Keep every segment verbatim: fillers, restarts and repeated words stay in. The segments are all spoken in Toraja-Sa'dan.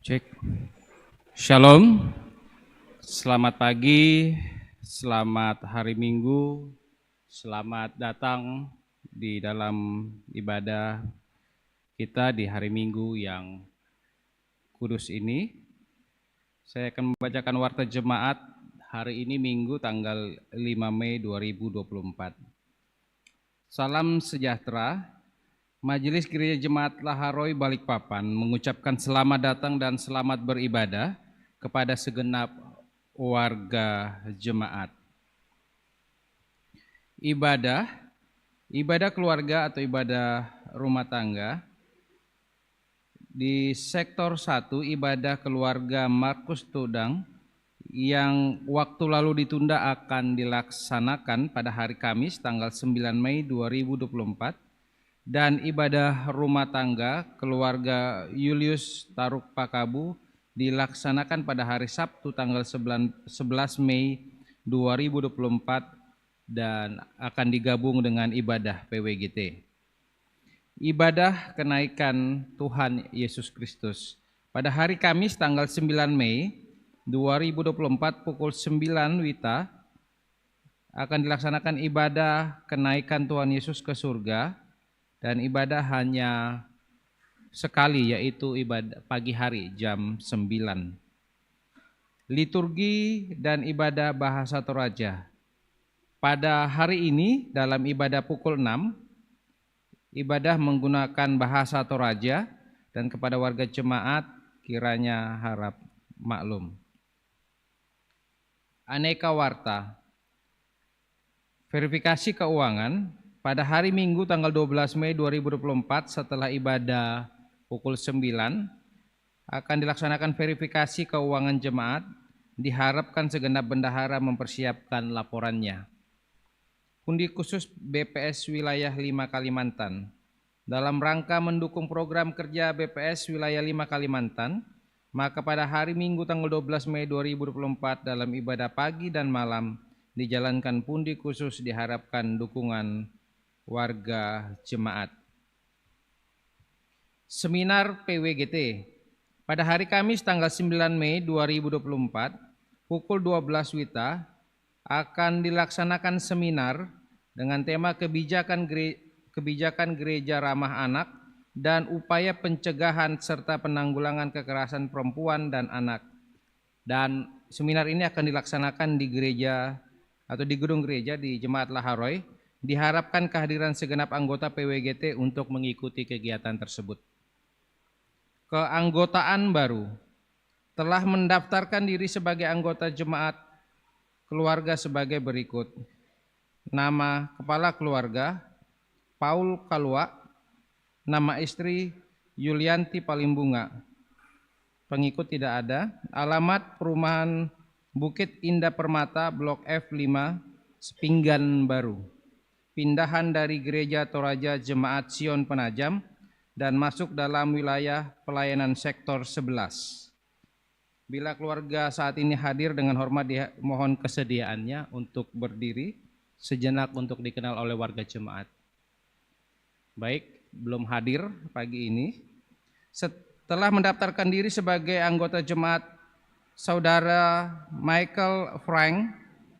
Cek. Shalom. Selamat pagi, selamat hari Minggu, selamat datang di dalam ibadah kita di hari Minggu yang kudus ini. Saya akan membacakan warta jemaat hari ini, Minggu, tanggal lima Mei dua ribu dua puluh empat. Salam sejahtera. Majelis Gereja Jemaat Laharoi Balikpapan mengucapkan selamat datang dan selamat beribadah kepada segenap warga jemaat. Ibadah, ibadah keluarga atau ibadah rumah tangga. Di sektor satu, ibadah keluarga Markus Tudang yang waktu lalu ditunda akan dilaksanakan pada hari Kamis, tanggal sembilan Mei dua ribu dua puluh empat, dan ibadah rumah tangga keluarga Julius Taruk Pakabu dilaksanakan pada hari Sabtu, tanggal sebelas Mei dua ribu dua puluh empat, dan akan digabung dengan ibadah P W G T. Ibadah kenaikan Tuhan Yesus Kristus. Pada hari Kamis, tanggal sembilan Mei dua ribu dua puluh empat, pukul sembilan WITA, akan dilaksanakan ibadah kenaikan Tuhan Yesus ke surga, dan ibadah hanya sekali, yaitu ibadah pagi hari jam sembilan. Liturgi dan ibadah bahasa Toraja. Pada hari ini, dalam ibadah pukul enam, ibadah menggunakan bahasa Toraja, dan kepada warga jemaat kiranya harap maklum. Aneka warta. Verifikasi keuangan. Pada hari Minggu, tanggal dua belas Mei dua ribu dua puluh empat, setelah ibadah pukul sembilan, akan dilaksanakan verifikasi keuangan jemaat. Diharapkan segenap bendahara mempersiapkan laporannya. Pundi khusus B P S Wilayah lima Kalimantan. Dalam rangka mendukung program kerja B P S Wilayah lima Kalimantan, maka pada hari Minggu, tanggal dua belas Mei dua ribu dua puluh empat, dalam ibadah pagi dan malam, dijalankan pundi khusus. Diharapkan dukungan warga jemaat. Seminar P W G T. Pada hari Kamis, tanggal sembilan Mei dua ribu dua puluh empat, pukul dua belas WITA, akan dilaksanakan seminar dengan tema kebijakan gere-, kebijakan gereja ramah anak dan upaya pencegahan serta penanggulangan kekerasan perempuan dan anak. Dan seminar ini akan dilaksanakan di gereja atau di gedung gereja di Jemaat Laharoi. Diharapkan kehadiran segenap anggota P W G T untuk mengikuti kegiatan tersebut. Keanggotaan baru. Telah mendaftarkan diri sebagai anggota jemaat keluarga sebagai berikut. Nama kepala keluarga, Paul Kalua. Nama istri, Yulianti Palimbunga. Pengikut tidak ada. Alamat perumahan Bukit Indah Permata, Blok F lima, Sepinggan Baru. Pindahan dari Gereja Toraja Jemaat Sion Penajam dan masuk dalam wilayah pelayanan sektor sebelas. Bila keluarga saat ini hadir, dengan hormat dimohon kesediaannya untuk berdiri sejenak untuk dikenal oleh warga jemaat. Baik, belum hadir pagi ini. Setelah mendaftarkan diri sebagai anggota jemaat, Saudara Michael Frank,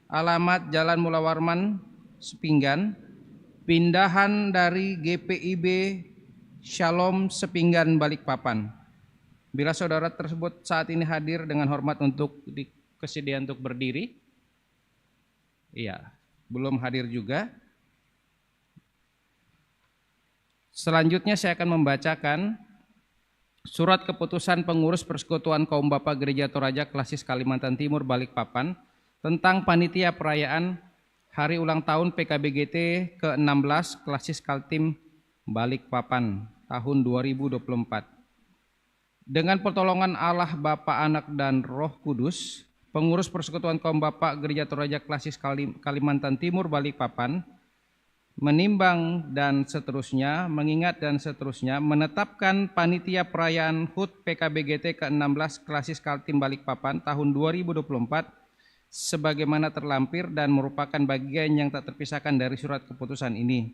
alamat Jalan Mula Warman, Sepinggan, pindahan dari G P I B Shalom Sepinggan, Balikpapan. Bila saudara tersebut saat ini hadir, dengan hormat untuk di-, kesediaan untuk berdiri. Iya, belum hadir juga. Selanjutnya saya akan membacakan surat keputusan pengurus Persekutuan Kaum Bapa Gereja Toraja Klasis Kalimantan Timur, Balikpapan, tentang panitia perayaan hari ulang tahun P K B G T ke enam belas Klasis Kaltim Balikpapan tahun dua ribu dua puluh empat. Dengan pertolongan Allah Bapa, Anak, dan Roh Kudus, pengurus Persekutuan Kaum Bapa Gereja Toraja Klasis Kalim-, Kalimantan Timur, Balikpapan, menimbang dan seterusnya, mengingat dan seterusnya, menetapkan panitia perayaan hut P K B G T ke enam belas Klasis Kaltim Balikpapan tahun dua ribu dua puluh empat sebagaimana terlampir dan merupakan bagian yang tak terpisahkan dari surat keputusan ini.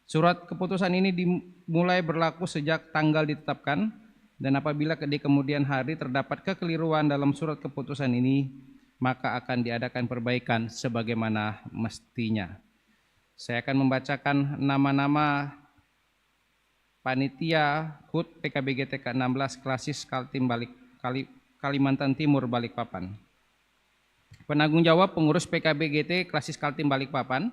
Surat keputusan ini dimulai berlaku sejak tanggal ditetapkan, Dan apabila ke-, di kemudian hari terdapat kekeliruan dalam surat keputusan ini, maka akan diadakan perbaikan sebagaimana mestinya. Saya akan membacakan nama-nama panitia HUT P K B G T ke enam belas Klasis Kaltim Balik, Kali-, Kalimantan Timur, Balikpapan. Penanggung jawab pengurus P K B G T Klasis Kaltim Balikpapan,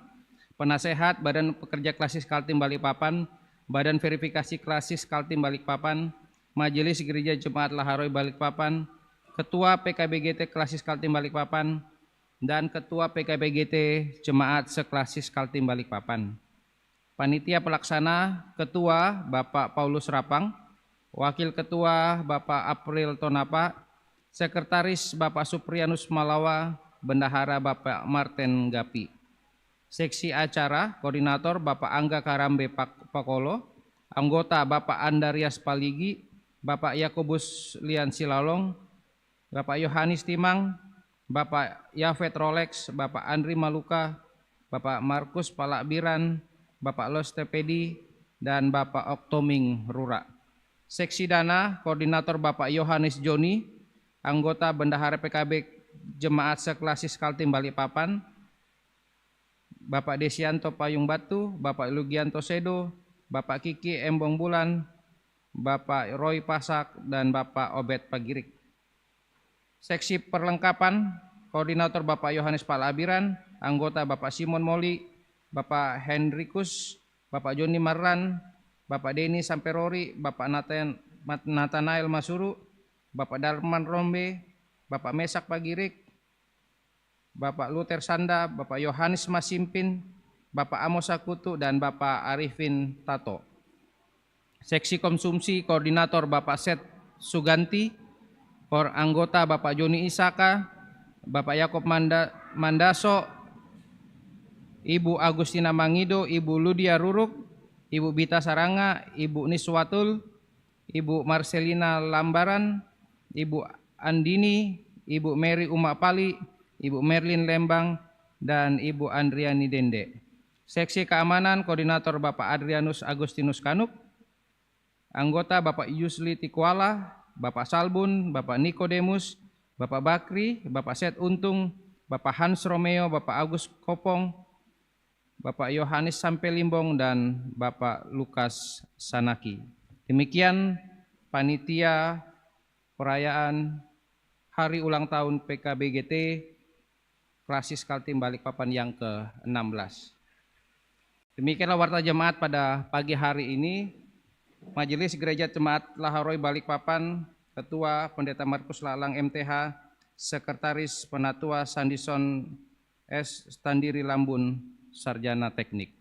penasehat Badan Pekerja Klasis Kaltim Balikpapan, Badan Verifikasi Klasis Kaltim Balikpapan, Majelis Gereja Jemaat Laharoi Balikpapan, Ketua P K B G T Klasis Kaltim Balikpapan, dan Ketua P K B G T Jemaat Seklasis Kaltim Balikpapan. Panitia pelaksana, Ketua Bapak Paulus Rapang, Wakil Ketua Bapak April Tonapa, Sekretaris Bapak Suprianus Malawa, Bendahara Bapak Martin Gapi. Seksi acara, Koordinator Bapak Angga Karambe Pak-, Pakolo, anggota Bapak Andarias Paligi, Bapak Yakobus Lian Silalong, Bapak Yohanes Timang, Bapak Yafet Rolex, Bapak Andri Maluka, Bapak Markus Palakbiran, Bapak Los Tepedi, dan Bapak Oktoming Rura. Seksi dana, Koordinator Bapak Yohanes Joni, anggota Bendahara P K B Jemaat Seklasis Kaltim Balikpapan, Bapak Desianto Payung Batu, Bapak Lugianto Sedo, Bapak Kiki Embong Bulan, Bapak Roy Pasak, dan Bapak Obed Pagirik. Seksi perlengkapan, Koordinator Bapak Yohanes Palabiran, anggota Bapak Simon Moli, Bapak Hendrikus, Bapak Joni Marran, Bapak Deni Samperori, Bapak Nathan-, Mat-, Nathanael Masuru, Bapak Darman Rombe, Bapak Mesak Pagirik, Bapak Luther Sanda, Bapak Yohanes Masimpin, Bapak Amos Sakutu, dan Bapak Arifin Tato. Seksi konsumsi, Koordinator Bapak Seth Suganti, Kor-, anggota Bapak Joni Isaka, Bapak Yakob Manda-, Mandaso, Ibu Agustina Mangido, Ibu Ludia Ruruk, Ibu Bita Saranga, Ibu Niswatul, Ibu Marcelina Lambaran, Ibu Andini, Ibu Mary Uma Pali, Ibu Merlin Lembang, dan Ibu Andriani Dende. Seksi keamanan, Koordinator Bapak Adrianus Agustinus Kanuk, anggota Bapak Yusli Tikuala, Bapak Salbun, Bapak Nikodemus, Bapak Bakri, Bapak Set Untung, Bapak Hans Romeo, Bapak Agus Kopong, Bapak Yohanes Sampelimbong, dan Bapak Lukas Sanaki. Demikian panitia perayaan hari ulang tahun P K B G T Klasis Kaltim Balikpapan yang ke enam belas. Demikianlah warta jemaat pada pagi hari ini. Majelis Gereja Jemaat Laharoi Balikpapan, Ketua Pendeta Markus Lalang M T H, Sekretaris Penatua Sandison S Standiri Lambun, Sarjana Teknik.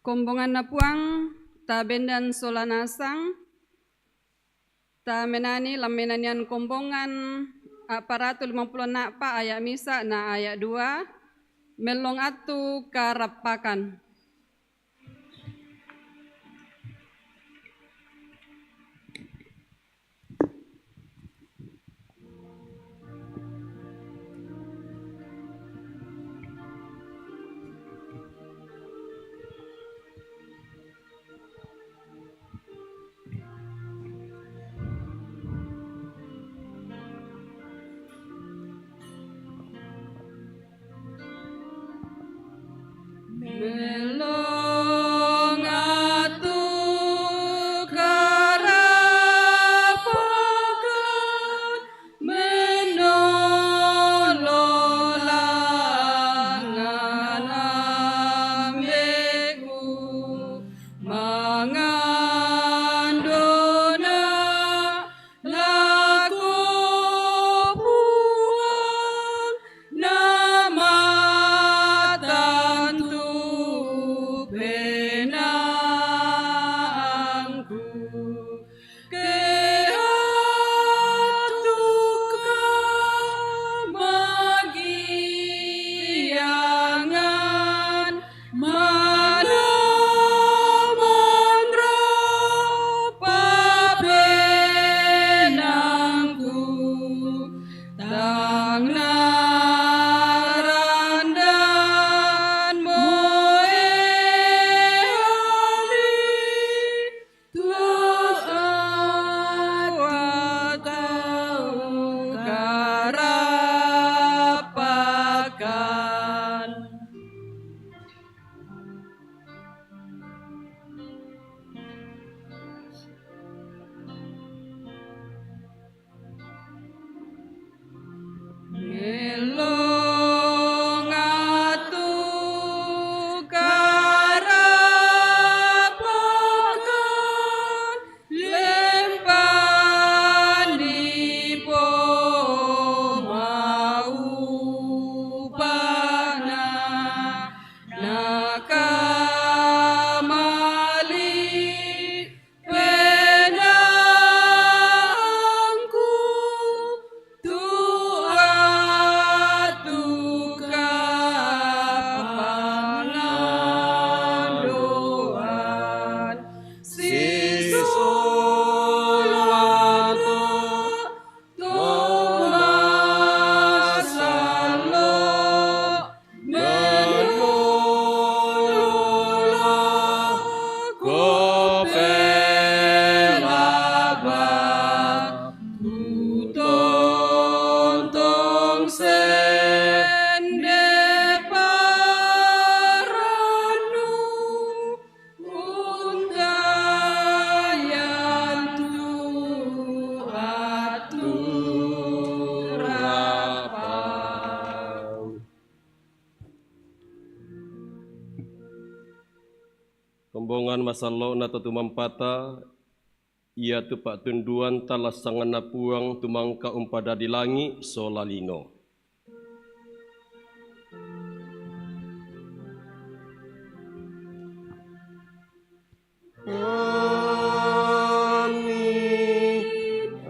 Kombonganna Puang, tabendan sola nasang, tamenani lammenanian kombongan, apparatu limampulo na'pa aya' misa' na aya' dua, mellong attu karappakan. Rombongan masallo'na to tumampata, iatu pa'tunduanta lassanganna Puang tumangka umpadadi langi' sola lino. Amin.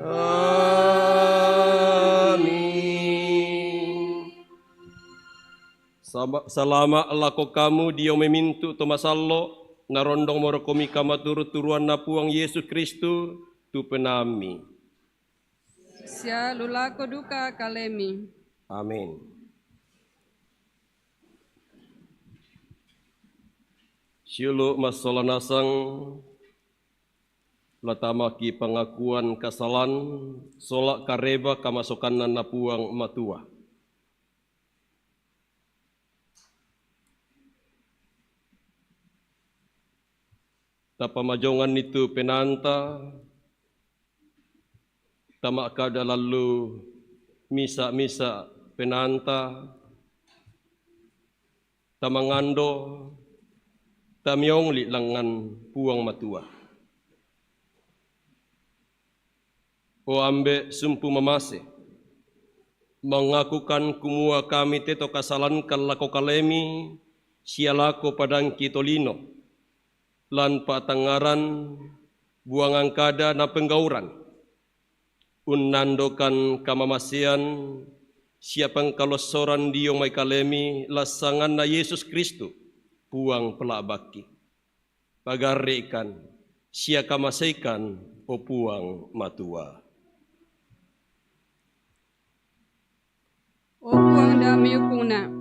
Amin. Sama-, salama' lako kamu dio mai mintu' to masallo', narondong morokomi kamaturu-turuanna Puang Yesu Kristus tu penaammi. Sia lu lako duka kalemi. Amin. Siulu' massola nasang, latamaki pangakuan kasalan sola' kareba kamasokanna na Puang Matua. Tapamajonganni tu penaanta, tama'kada lallu misa'-misa' penaanta, tamangando, tamiongli' langngan Puang Matua. O Ambe' sumpu mamase, mangakukan kumua kami te to kasalankan lako kalemi sia lako padangki tolino, lan pa'tangngaran, buangan kada na penggauran, unnandokan kamamasean sia pangkalossoran dio mai kalemi lassanganna Yesus Kristus, Puang pela'bakki. Pagarri'kan sia kamaseikan, o Puang Matua. O Puang, da'mi ukungna.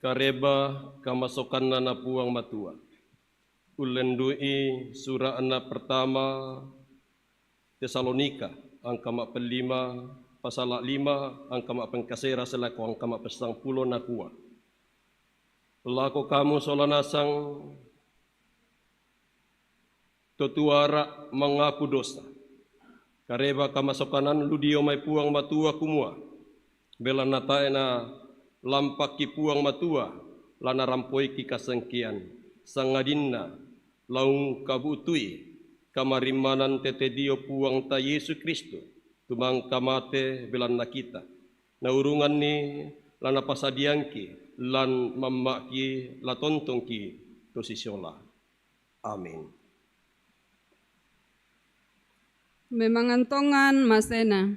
Kareba kamasokanna na Puang Matua. Ullendu'i sura'na pertama Tesalonika, angka ma'pellima, pasala' lima, angka ma'pengkasera selako angka ma'pessangpulo, nakua: Lako kamu sola nasang to tuara mangaku dosa. Kareba kamasokanan lu dio mai Puang Matua kumua, belanna tae' na lampakki Puang Matua, la narampoiki kasengkean, sangadinna la ungkabu'tui kamarimmanan tete dio Puangta Yesu Kristus, tumangka mate belanna kita. Naurunganni la napasadiangki lan mamma'ki la tontongki to sisola. Amin. Memangan tongan masena.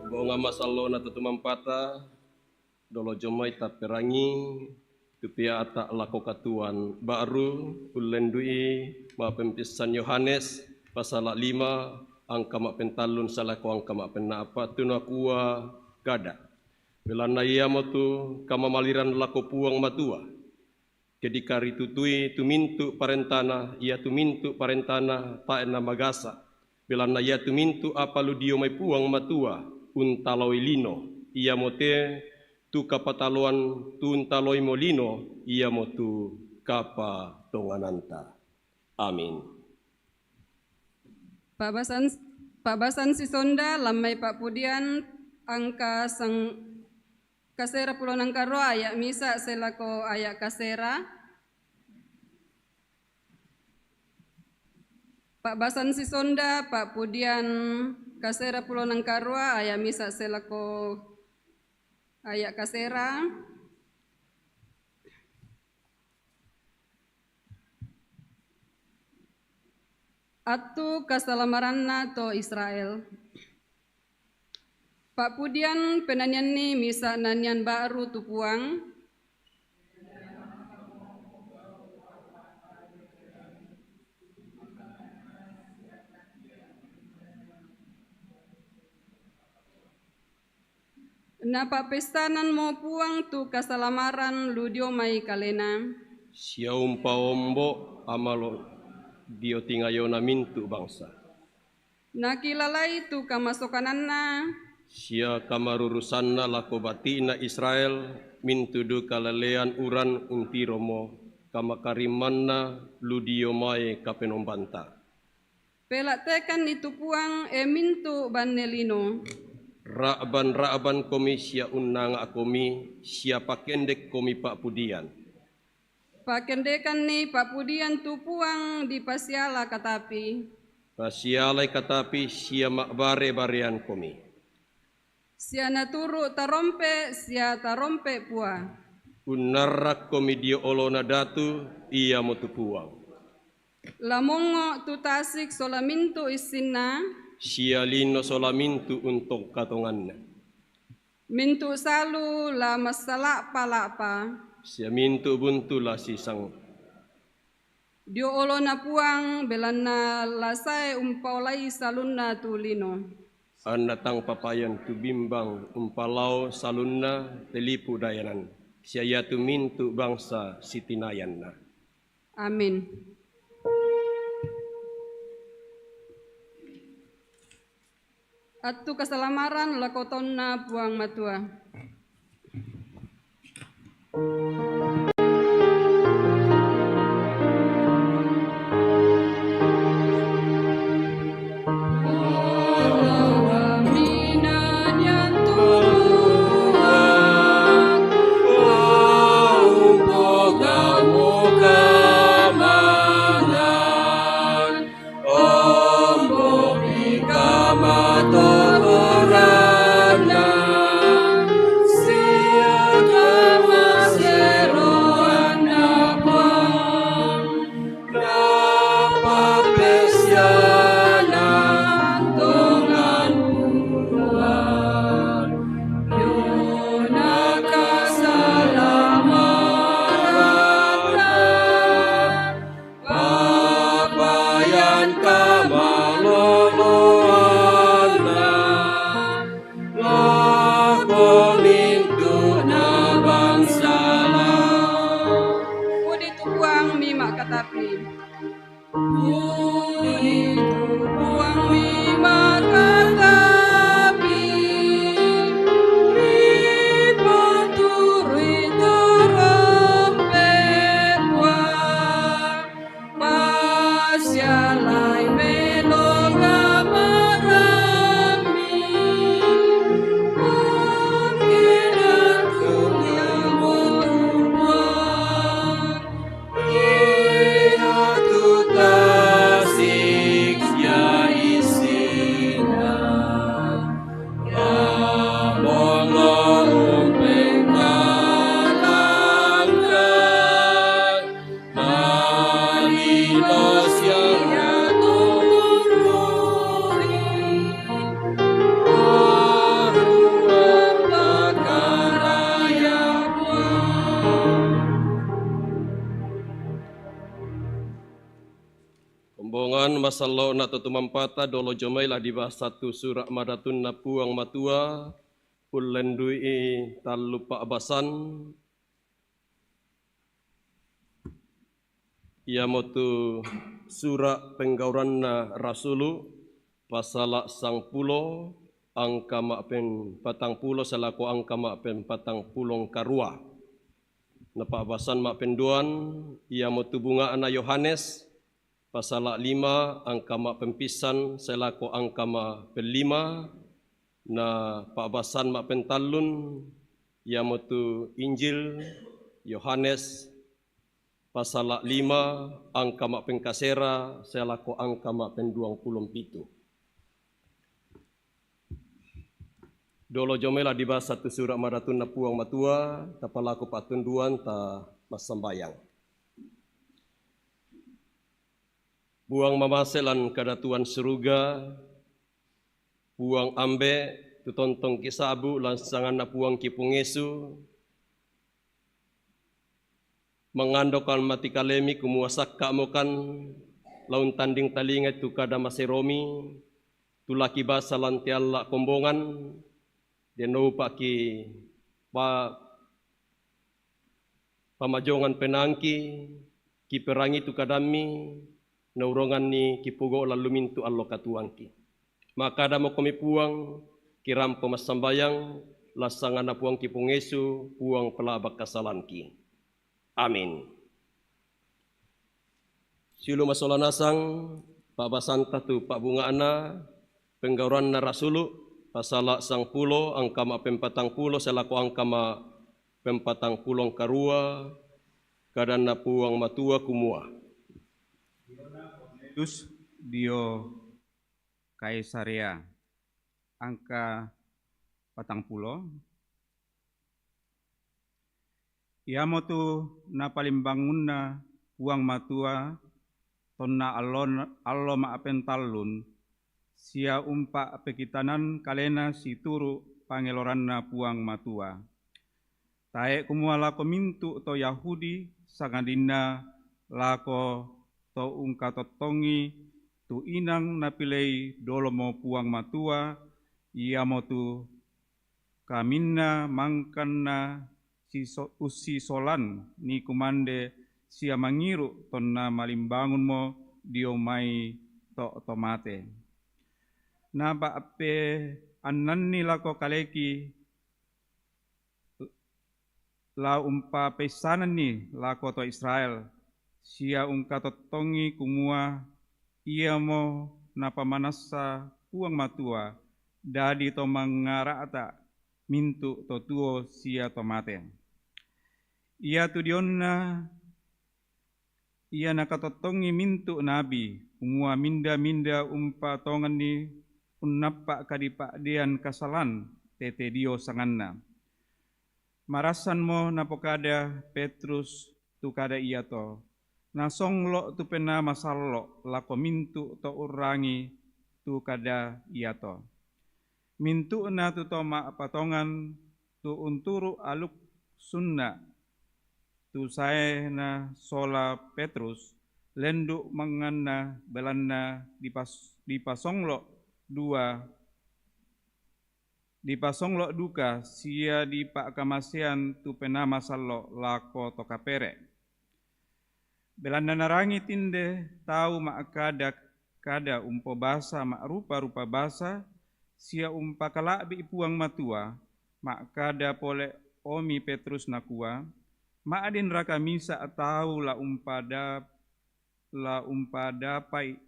Bonga masallona tu tumampata, dolo jomai taperangi, tu pia ata lako katuan baru, ulendui ma'pempissan Yohanes, pasala lima, angka ma'pentallun salako angka ma'penna'pa, tu nakua kada. Belanna iamotu kamamaliran lako Puang Matua. Ke dikaritutui tumintu parentana, ia tumintu parentana tae' namagasa. Belanna ia tumintu apa lu dio mai Puang Matua, untaloi lino, iamote tu kapataloan tu untaloimo lino, iamotu kapatongananta. Amin. Pa'basan, pa'basan sisonda lammai pa'pudian angka sang-, kasera pulo nangkaroa aya' misa' selako aya' kasera. Pa'basan sisonda pa'pudian kasera pulo nangkaroa aya' misa' selako aya' kasera. Attu kasalamaranna to Israel. Pa'pudian penanianni misa' nanian ba'ru tu Puang. Napa'pestananmo Puang tu kasalamaran lu dio mai Kalena. Sia umpaombo' amalo dio tingayona mintu' bangsa. Nakilalai tu kamasokananna. Sia kamarurusanna lako bati'na Israel, mintu' duka lelean uran untiromo kamakarimmanna lu dio mai Kapenombanta. Pela'tekanni tu Puang, e mintu' banne lino. Ra'ban-ra'bankomi sia unnanga'komi, sia pakendekkomi pa'pudian. Pakendekanni pa'pudian tu Puang dipasiala katapi. Pasialai katapi sia ma'bare-bareankomi. Sia naturu' tarompe' sia tarompe' pua. Unnarrakkomi dio olona datu, iamotu Puang. La mongngo' tu tasik sola mintu' issinna. Sia lino sola mintu' untongkatonganna. Mintu' salu la massala'pa-la'pa. Sia mintu' buntu la sisang. Dio olona Puang, belanna la sae umpaolai salunna tu lino. Anna tang papayan tu bimbang umpalao salunna te lipu' daenan, sia iatu mintu' bangsa sitinayanna. Amin. Attu kasalamaran lako taunNa Puang Matua. Papayan kamaloloanna lako mintu'na bangsa. Pudi tu Puang mi ma'katapi. Pudi tu Puang mi ma'katapi. Ripaturui tarompe' Puang. Pasialai melo gamarammi, angkena tu Puang, iatu tasik sia issinna, lamong lompeng talangka. Kombongan masallo'na to tumampata dolo jomai la dibasa tu sura' madatunna Puang Matua, ullendu'i tallu pa'basan, iamotu sura' Penggauranna Rasulu', pasala' sangpulo, angka ma'pen patangpulo salako angka ma'pen patangpulo karua. Na pa'basan ma'penduan, iamotu bunga'na Yohanes, pasala' lima, angka ma'pen pissan salako angka ma'pen lima. Na pa'basan ma'pentallun, iamotu Injil Yohanes, pasala' lima, angka ma'pengkasera salako angka ma'penduangpulo pitu. Dolo jomai la dibasa tu sura' madatunna Puang Matua, tapalaku pa'tunduan, ta massambayang. Puang mamase lan kadatuan suruga, Puang Ambe', tu tontong kisa'bu lan sanganna Puangki Puang Yesu, mangandokan mati kalemi kumua sakka'mokan la untanding talingai tu kada maseromi, tu la kibasa lan te alla' kombongan, denno upa'ki pa-, pamajongan penaangki, kiperangi tu kadammi, nauronganni kipogau' lan lumintu allo katuoangki. Ma'kadamokomi Puang, kirampo massambayang, lan sanganna Puangki Puang Yesu, Puang pelaba' kasalangki. Amin. Siulu' masola nasang pa'basanta tu pa'bunga'na Penggauranna Rasulu', pasala' sangpulo, angka ma'pempatangpulo salako angka ma'pempatangpulo karua, kadanna Puang Matua kumua. Kornelius dio Kaisarea, angka patangpulo. Iamotu napalimbangunna Puang Matua tonna allo, allo ma'pentallun, sia umpa'pekitanan kalena situru' pangeloranNa Puang Matua. Tae' kumua lako mintu' to Yahudi, sangadinna lako to ungkatottongi tu inang Napilei dolomo Puang Matua, iamotu kaminna mangkanna siso-, ussisolan ni kumande sia mangiru' tonna malimbangunmo dio mai to, to mate. Napa'peannanni lako kaleki la umpapeissananni lako to Israel, sia ungkatottongi kumua iamo napamanassa Puang Matua dadi to mangngara'ta mintu' to tuo sia to mate. Iatu dionna ia nakatottongi mintu' nabi, kumua minda-minda umpatonganni unnappa' kadipa'dean kasalan tete dio sanganna. Marassanmo napokada Petrus tu kada iato, nasonglo' tu Penaa Masallo' lako mintu' to urrangi tu kada iato. Mintu'na tu to ma'patongan tu unturu' aluk sunna' tu saena sola Petrus, lendu' manganna, belanna dipas-, dipasonglo' dua, dipasonglo' duka sia dipa'kamasean tu Penaa Masallo' lako to kapere'. Belanna narangi tinde tau ma'kada-kada umpobasa ma'rupa-rupa basa sia umpakala'bi' Puang Matua, ma'kada pole omi Petrus nakua, "Ma'dinraka misa' tau la umpada-, la umpadapai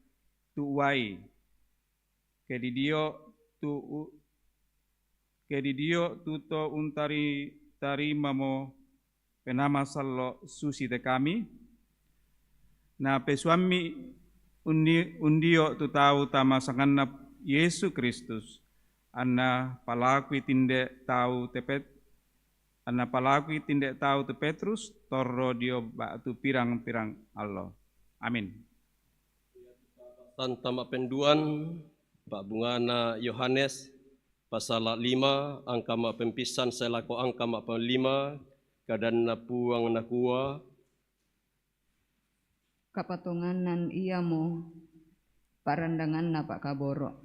tu uai? Ke didio tu u-, ke didio tu to untari-, tarimamo Penaa Masallo' susi te kami?" Napesuammi undi-, undio' tu tau tama sanganna Yesu Kristus, anna palakui tinde tau te Pet-, anna palakui tinde tau te Petrus torro dio ba'tu pirang-pirang allo. Amin. Santa ma'penduan, pa'bungana Yohanes, pasala' lima, angka ma'pempissan sae lako angka ma'pelima, kadanna Puang nakua, Kapatonganan iamo parandanganna pa'kaboro'.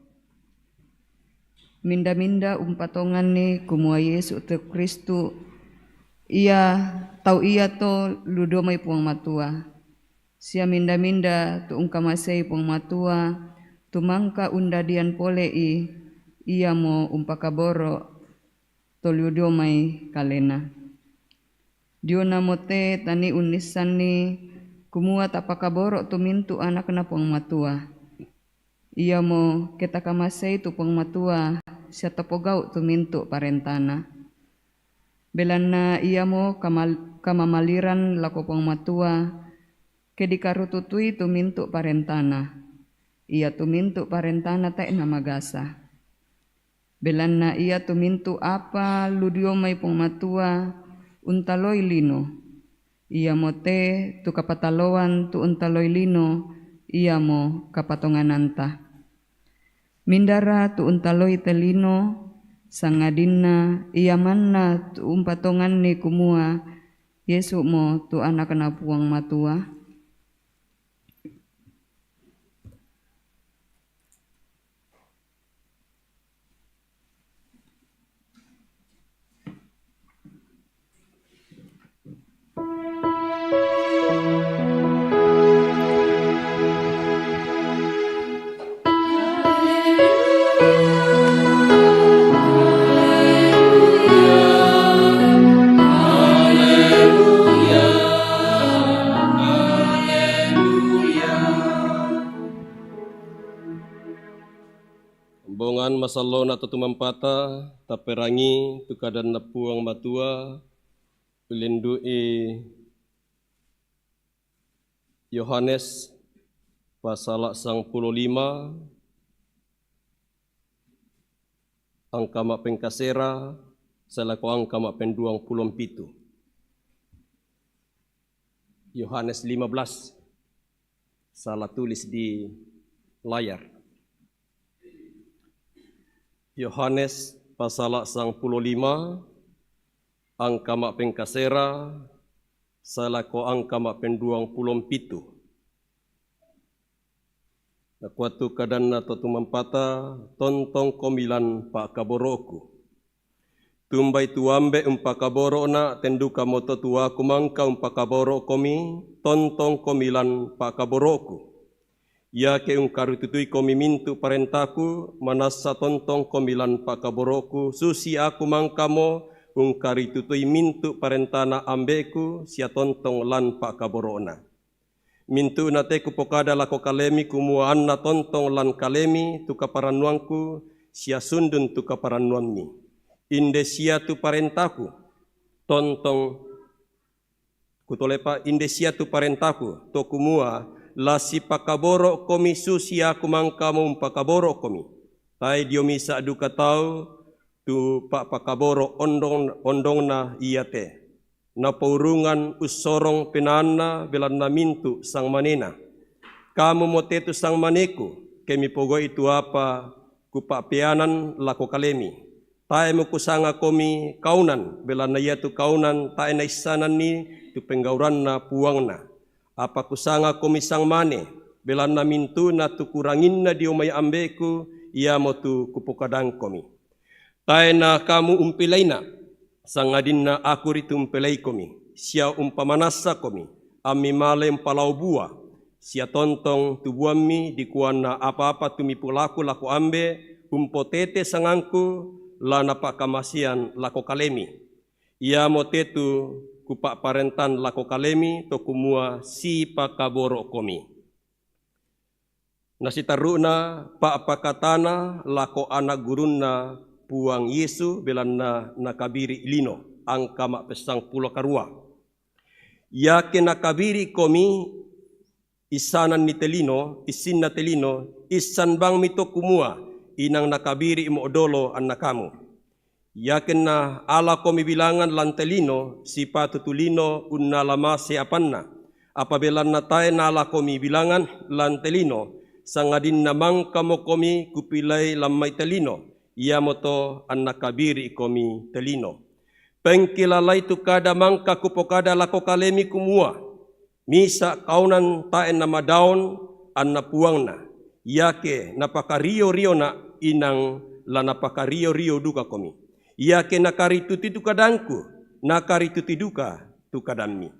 Minda-minda umpatonganni kumua Yesu te Kristu, ia tau iato lu dio mai Puang Matua. Sia minda-minda tu ungkamasei Puang Matua, tu mangka undadian pole'i, iamo umpakaboro' to lu dio mai kalena. Dionamo te tanii unnissanni kumua tapakaboro' tu mintu' anakna Puang Matua. Iamo ke takamasei tu Puang Matua sia tapogau' tu mintu' parentana. Belanna iamo kamal-, kamamaliran lako Puang Matua, ke dikarututui tu mintu' parentana. Iatu mintu' parentana tae' namagasa. Belanna iatu mintu' apa lu dio mai Puang Matua untaloi lino. Iamo te tu kapataloan tu untaloi lino, iamo kapatongananta. Mindara tu untaloi te lino, sangadinna ia manna tu umpatonganni kumua Yesumo tu Anakna Puang Matua? Rombongan masallona to tumampata, taperangi tu kadanna Puang Matua, ulendu'i Yohanes pasala' sangpulo lima, angka ma'pengkasera, sae lako angka ma'penduangpulo mpitu. Yohanes lima belas, salah tulis di layar. Yohanes pasala sangpulo lima, angka ma'pengkasera sae lako angka ma'penduang pulo mpitu. Nakua tu kadanna to tumampata, "Tontongkomi lan pa'kaboro'ku." Tumbai tu ambe' umpakaboro'na, ten dukamoto tu aku mangka umpakaboro'komi, tontongkomi lan pa'kaboro'ku. Iake ungkaritutuikomi mintu' parentaku, manassa tontongkomi lan pa'kaboro'ku, susi aku mangkamo ungkaritutui mintu' parentana ambe'ku sia tontong lan pa'kaboro'na. Mintu'na te kupokada lako kalemi, kumua anna tontong lan kalemi tu kaparannuangku, sia sundun tu kaparannuammi. Inde sia tu parentaku, tontong, kutolepa, inde sia tu parentaku, to kumua, la sipakaboro'komi susi aku mangkamo umpakaboro'komi. Tae dio misa' duka tau tu pa'pakaboro' ondong-, ondongna iate. Napourungan ussorong penaanna belanna mintu' sangmanena. Kamumo te tu sangmaneku, ke mipogau'i tu apa kupa'peanan lako kalemi. Tae mukusangakomi kaunan, belanna iatu kaunan tae naissananni tu penggauranna puangna. Apa kusangakomi sangmane, belanna mintu'na tu kuranginna dio mai ambe'ku, iamotu kupokadangkomi. Tae na kamu umpelaina, sangadinna aku ritu umpelaikomi, sia umpamanassakomi, ammi male umpalao bua, sia tontong tu buammi, dikuanna apa-apa tu mipulaku lako ambe', umpotete sangangku, la napa'kamasean lako kalemi. Iamo te tu kupa'parentan lako kalemi, to kumua sipakaboro'komi. Nasitarru'na pa'pakatana lako ana' gurunNa Puang Yesu, belanna nakabiri' lino, angka ma'pessangpulo karua. Iake nakabiri'komi issananni te lino, issinna te lino, issan bangmi to kumua inang nakabiri'mo dolo anna kamu. Iakenna alakomi bilangan lan te lino, sipatu tu lino unnala mase apanna. Apa belanna tae naalakomi bilangan lan te lino, sangadinna mangkamokomi kupilei lan mai te lino, iamoto anna kabiri'komi te lino. Pengkilalai tu kada mangka kupokada lako kalemi kumua, misa' kaunan tae namadaon anna puangna, iake napakario-riona' inang la napakario-rio dukakomi. Iake nakaritutui tu kadangku, nakaritutui duka tu kadammi.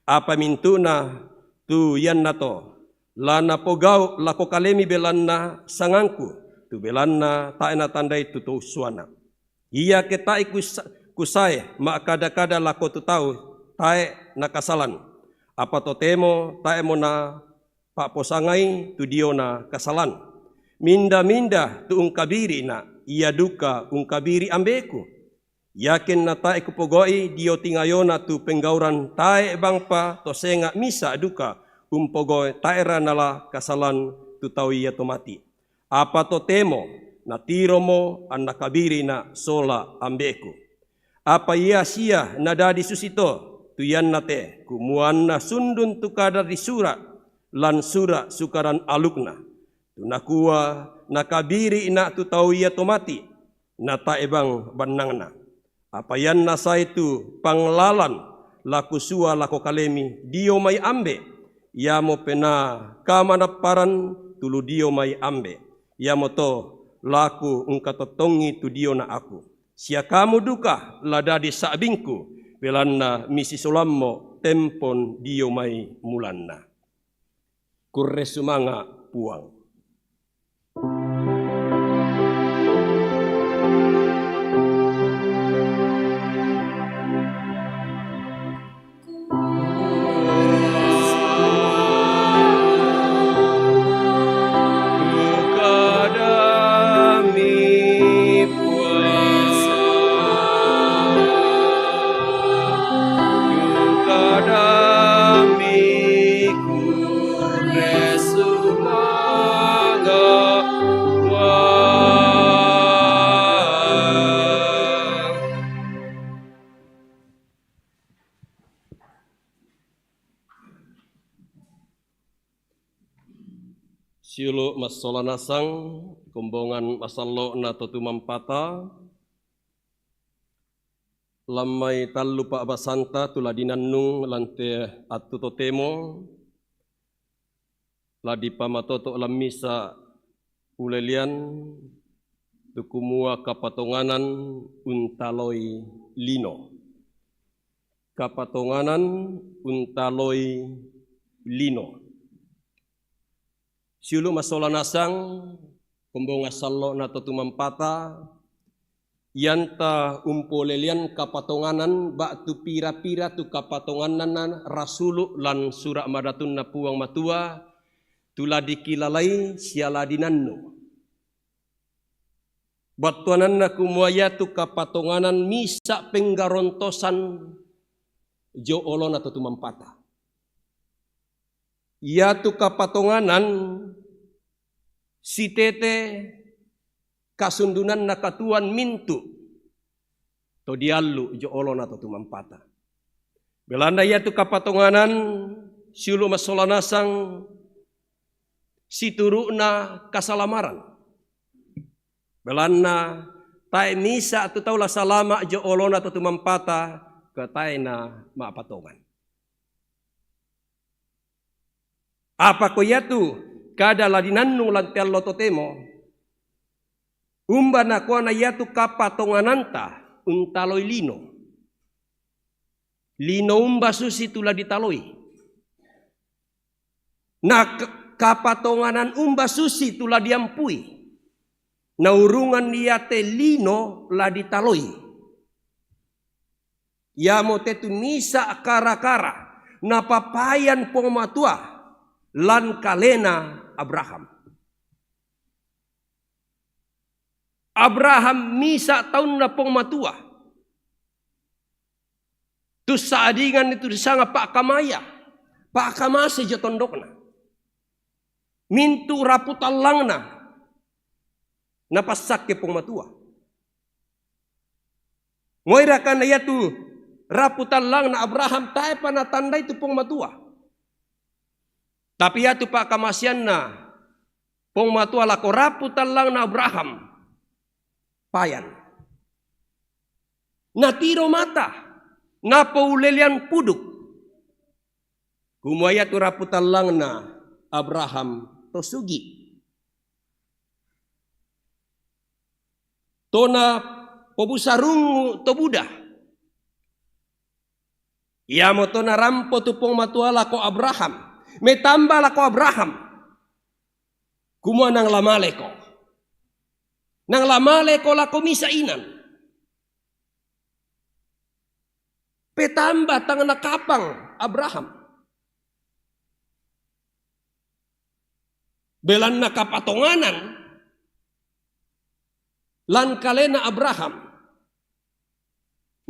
Apa mintu'na tu iannato la napogau' lako kalemi belanna sangangku, tu belanna tae natandai tu to ussuana. Iake tae kus-, kusae ma'kada-kada lako tu tau tae nakasalan, apa totemo taemo napa'posangai tu diona kasalan. Minda-minda tu ungkabiri'na', ia duka ungkabiri' ambe'ku. Iakenna tae kupogau'i dio tingayona tu penggauran tae bangpa to senga' misa' duka umpogau' taera nala kasalan tu tau iato mati. Apa totemo natiromo anna kabiri'na' sola ambe'ku. Apa ia sia nadadi susito tu ianna te, kumua anna sundun tu kada ri sura' lan sura' Sukaran Alukna, tu nakua, nakabiri'na' tu tau iato mati, na tae bang bannangna. Apa ianna sae tu panglalan la kusua lako kalemi dio mai ambe', iamo penaa kamanapparan tu lu dio mai ambe', iamoto la kuungkatottongi tu diona aku. Sia kamu duka la dadi sa'bingku, belanna misisolammo tempon dio mai mulanna. Kurre sumanga' Puang. Siulu' massola nasang, Kombongan masallo'na to tumampata, lammai tallu pa'basanta tu la dinannung lan te attu totemo, la dipamatoto' lammisa ulelean tu kumua kapatonganan untaloi lino. Kapatonganan untaloi lino. Siulu' massola nasang, kombongan sallo'na to tumampata, ianta umpolelean kapatonganan ba'tu pira-pira tu kapatongananna rasulu' lan sura' madatunna Puang Matua, tu la dikilalai sia la dinannu. Battuananna kumua iatu kapatonganan misa' penggarontosan dio olona to tumampata. Iatu kapatonganan sitete kasundunanna katuoan mintu' to diallu' dio olona to tumampata. Belanna iatu kapatonganan siulu' massola nasang situru'na kasalamaran. Belanna tae' misa' tu tau la salama' dio olona to tumampata, ke tae' na ma'patongan. Apa ko iatu kada la dinannung lan te allo totemo, umba nakuana iatu kapatongananta untaloi lino? Lino umba susi tu la ditaloi? Na k-, kapatonganan umba susi tu la diampui? Naurungan iate lino la ditaloi. Iamote tu misa' kara-kara napapayan Puang Matua lan kalena Abraham. Abraham misa' taunna Puang Matua. Tu sa'dingan itu disanga pa'kamaya, pa'kamase dio tondokna. Mintu' rapu tallangna napassakke Puang Matua. Moiraka na iatu rapu tallangna Abraham tae'pa natandai tu Puang Matua. Tapi iatu pa'kamaseanna Puang Matua lako rapu tallangna Abraham, payan. Natiro mata, napoulelean puduk. Kumua iatu rapu tallangna Abraham to sugi'. To napobusarungngu to buda. Iamoto narampo tu Puang Matua lako Abraham, metamba lako Abraham, kumua nang lamaleko. Nang lamaleko lako misa' inan. Petamba tang nakapang Abraham. Belanna kapatonganan lan kalena Abraham.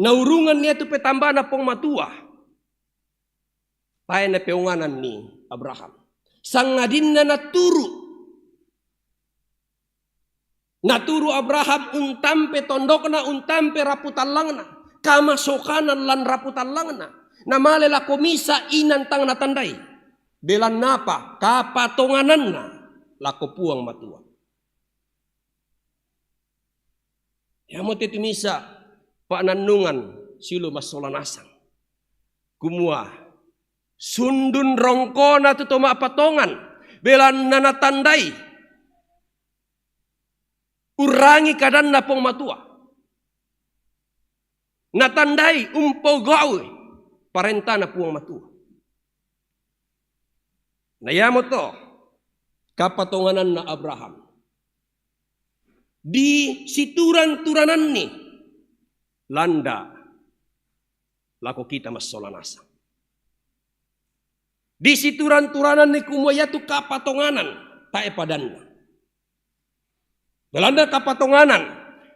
Naurungan iatu petambana Puang Matua. Tae' napeongananni Abraham. Sangadinna naturu'. Naturu' Abraham untampe tondokna, untampe rapu tallangna. Kamasokanan lan rapu tallangna. Namale lako misa' inan tang natandai. Belanna apa? Kapatongananna lako Puang Matua. Iamote tu misa' pa'nannungan siulu' massola nasang. Kumua, sundun rongkona tu to ma'patongan, belanna natandai urrangi kadanna Puang Matua. Natandai umpogau'i parentana Puang Matua. Na iamoto kapatongananna Abraham. Disituran-turananni landa' lako kita massola nasang. Disituran-turananni kumua iatu kapatonganan tae' padanna. Belanna kapatonganan,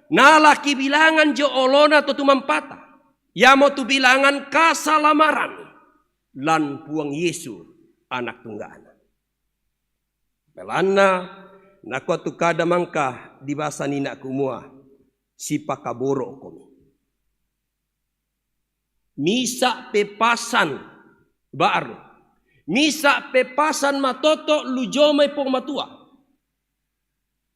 nala kibilangan dio olona to tumampata. Iamotu bilangan kasalamaran lan Puang Yesu Anak Tungga'na. Belanna nakua tu kada mangka dibasa nina' kumua, sipakaboro'komi. Misa' pepasan ba'ru. Misa' pepasan matoto' lu dio mai Puang Matua.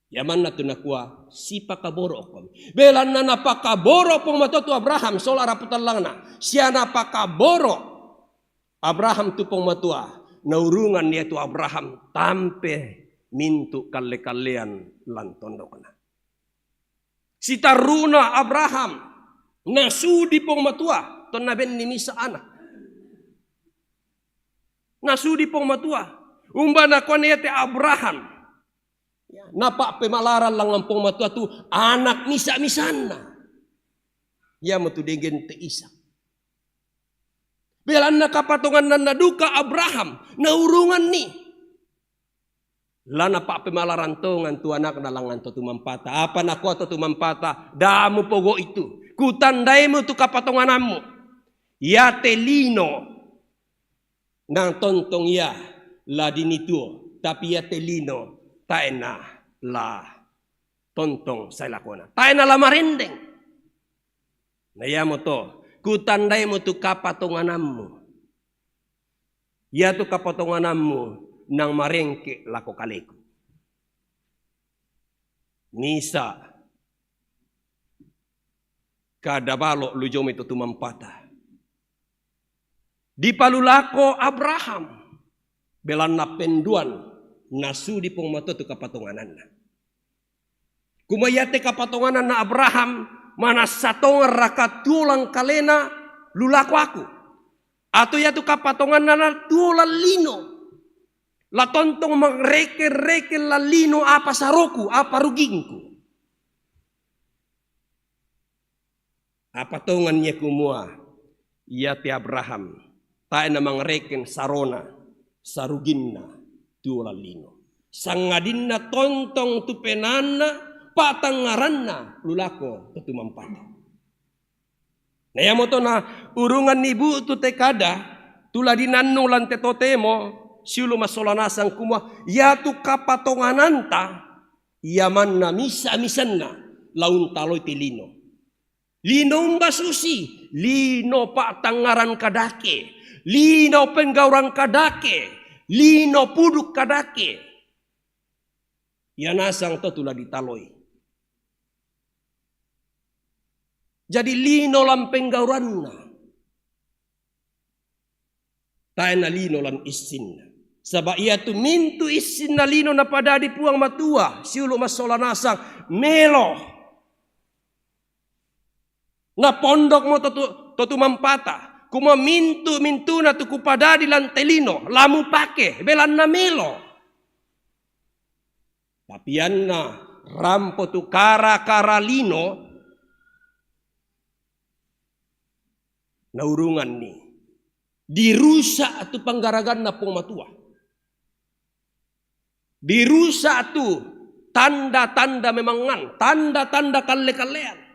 Yamanna tu nakua, sipakaboro' komi. Belanna napakaboro' Puang Matua tu Abraham, sola rapu tallangna. Sia napakaboro' Abraham tu Puang Matua, naurungan ia tu Abraham tampe mintu' kalle-kallean lan tondokna. Sitarru'na Abraham nasudi Puang Matua, tonna benni misa' ana'. Nasudi Puang Matua. Umba nakuan ia te Abraham. Ya, napa'pemalaran langngan Puang Matua tu ana' misa'-misanna. Iamotu denggen te Ishak. Belanna kapatongannanna duka Abraham, naurunganni. La napa'pemalaran tongan tu anakna langngan to tumampata. Apa nakua to tumampata? Da mupogo'i tu. Kutandaimu tu kapatonganammu. Ia te lino nang tontong ia la dinituo, tapi ia te lino tae' na la tontong sae lakona. Tae' na la marendeng. Na iamoto, kutandaimu tu kapatonganammu. Ia tu kapatonganammu nang marengke' lako kaleku. Misa' kada balo' lu jomai to tumampata. Dipalulako Abraham, belanna penduan nasudi Puang Matua tu kapatongananna. Kumua ia te kapatongananna Abraham, manassa tongan raka tuo lan kalena lu lako aku? Atau ia tu kapatongananna tuo lan lino? La tontong mangreke-reke lan lino apa saroku, apa rugingku. Apa tongan ia kumua, ia te Abraham, tae' na mangreken sarona, saruginna, tuo lan lino. Sangadinna tontong tu penaanna, pa'tangngaranna, lu lako to tumampata. Na iamoto naurunganni bu'tu te kada, tu la dinannung lan te totemo, siulu' massola nasang kumua, ia tu kapatongananta, ia manna misa'-misanna, la untaloi te lino. Lino umba susi, lino pa'tangngaran kadake, lino penggauran kadake, lino puduk kadake. Ia nasang to tu la ditaloi. Jadi lino lan penggauranna. Tae' na lino lan issinna. Saba' ia tu mintu' issinna lino napadadi Puang Matua, siulu' massola nasang, melo. Napondokmo to tu, to tumampata. Kumua mintu'-mintu'na tu kupadadi lan te lino, la mupake, belanna melo. Tapi anna rampo tu kara-kara lino, naurunganni. Dirusa' tu panggaraganna Puang Matua. Dirusa' tu tanda-tanda memangngan, tanda-tanda kalle-kallean.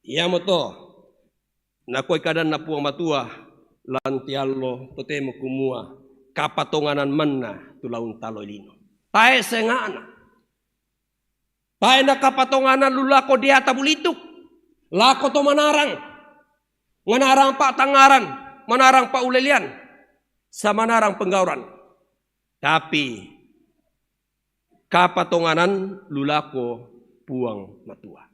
Iamoto, nakuai kadanna Puang Matua, lan te allo totemo kumua, kapatonganan manna tu la untaloi lino. Tae' senga'na. Tae' na kapatonganan lu lako deata bulituk, lako to manarang. Manarang pa'tangngaran, manarang pa'ulelean, sa manarang penggauran. Tapi, kapatonganan lu lako Puang Matua.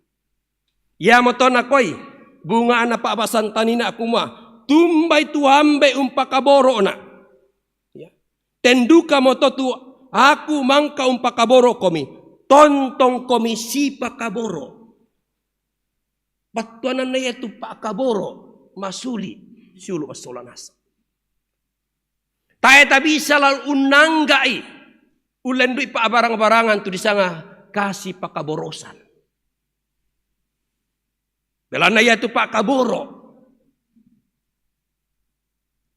Iamoto nakoi, bunga'na pa'basan tanina kumua, tumbai tu ambe' umpakaboro'na. Ya. Ten dukamoto tu aku mangka umpakaboro'komi, tontongkomi sipakaboro'. Battuananna iatu pa'kaboro' masuli', siulu' massola nasang. Tae' tabisa la unnangga'i, ullendu'i pa'barang-barangan tu disanga kasi pakaborosan. Belanna iatu pa'kaboro',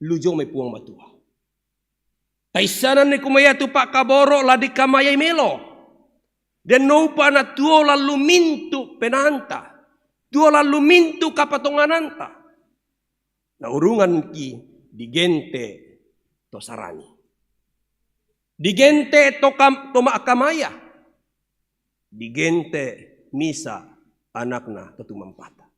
lu jomai Puang Matua. Taissananni kumua iatu pa'kaboro' la dikamayai melo. Denno upa'na tuo lan lu mintu' penaanta, tuo lan lu mintu' kapatongananta. Naurunganki digente' to sarani. Digente' to kam-, to ma'kamaya. Digente' misa' anakna to tumampata.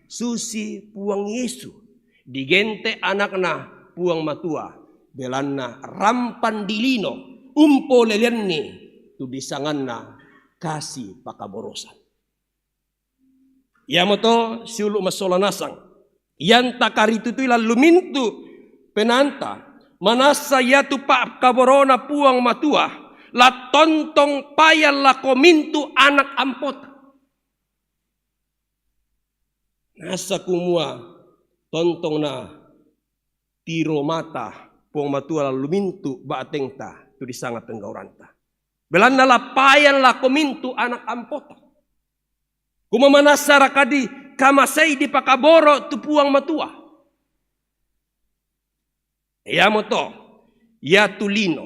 Susi Puang Yesu, digente' anakna Puang Matua, belanna rampan di lino, umpoleleanni tu disanganna kasi pakaborosan. Iamoto siulu' massola nasang, ianta karitutui lan lumintu penaanta, manassa iatu pa'kaborona Puang Matua la tontong payan lako mintu' anak ampota. Nassa kumua tontong na tiro mata Puang Matua lan lumintu ba'tengta tu disanga penggauranta. Belanna la payan lako mintu' anak ampota. Kumua manassa rakadi kamasei dipakaboro tu Puang Matua. Iamoto, iatu lino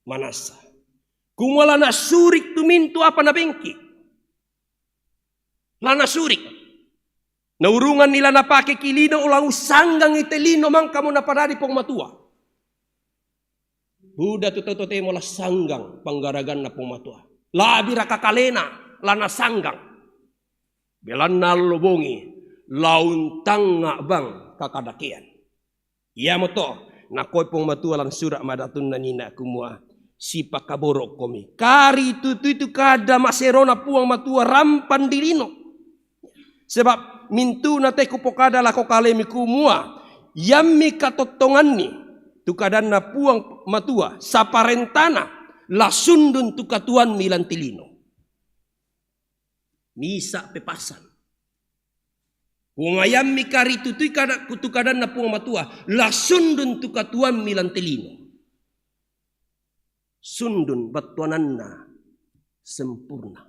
manassa. Kumua la nasuri' tu mintu' apa nabengki. La nasuri'. Naurunganni la napakeki lino, la ussanggangi te lino mangkamo napadadi Puang Matua. Buda tu tau totemo la sanggang panggaraganna Puang Matua. La'biraka kalena la nasanggang. Belanna allo bongi la untangnga' bang kakadakean. Iamoto nakoi Puang Matua lan sura' madatunna nina' kumua, sipakaboro'komi. Karitutui tu kada maserona Puang Matua rampan di lino. Sebab mintu'na te kupokada lako kalemi kumua, iammi katottonganni tu kadanna Puang Matua, saparentana, la sundun tu katuoammi lan te lino. Misa' pepasan. Kumayammi karitutui kada, tu kadanna Puang Matua, la sundun tu katuoammi lan te lino. Sundun battuananna sempurna.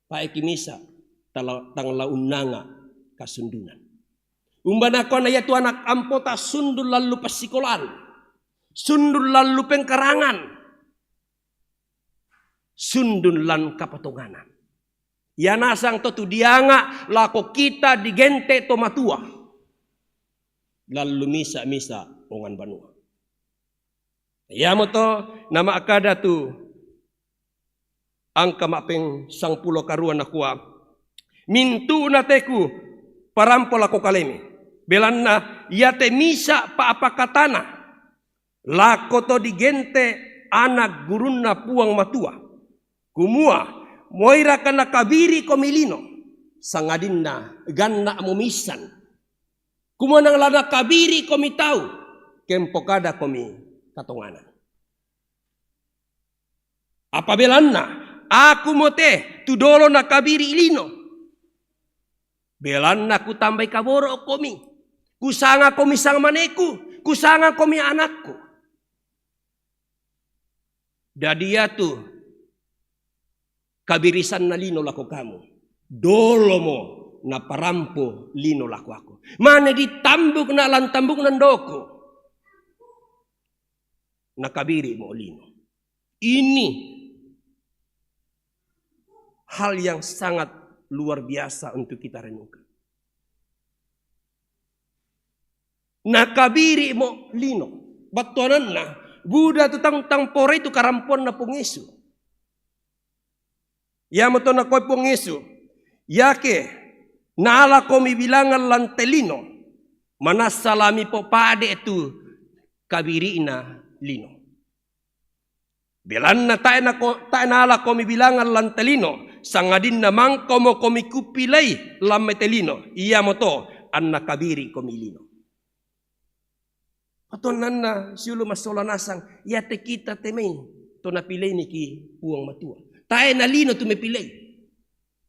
Paeki misa' tala-, tang la unnanga' kasundunan. Umba nakuana iatu anak ampota sundun lallu passikolaan, sundun lallu pengkarangan, sundun lan kapatonganan. Ia nasang to tu dianga' lako kita digente' to matua, lallu misa'-misa' ongan banua. Iamoto nama'kada tu angka ma'peng sangpulo karua nakua, mintu'na te kuparampo lako kalemi, belanna iate misa' pa'pakatana lako to digente' anak gurunna Puang Matua, kumua, moiraka nakabiri'komi lino, sangadinna ganna'mo miissan. Kumua nang la nakabiri'komi tau, ke mpokadakomi katonganan. Apa belanna, akumo te tu dolo nakabiri' lino. Belanna kutambai kaboro'komi, kusangakomi sangmaneku, kusangakomi anakku. Dadi iatu kabirisanna lino lako kamu, dolomo naparampo lino lako aku. Mane ditambukna lan tambukna ndoku, nakabiri'mo lino. Ini hal yang sangat luar biasa untuk kita renungkan. Nakabiri'mo lino. Battuananna, buda tu tang-, tang porai tu karampoanna Puang Yesu. Iamoto nakoi Puang Yesu, iake naalakomi bilangan lan te lino, manassa la mipopade' tu kabiri'na lino. Belanna tae' nako-, tae' naalakomi bilangan lan te lino, sangadinna mangkomokomi kupilei lan mai te lino, iamoto anna kabiri'komi lino. Patonanna siulu' massola nasang, iate kita te mai to napileiniki Puang Matua. Tae' na lino tu mepilei.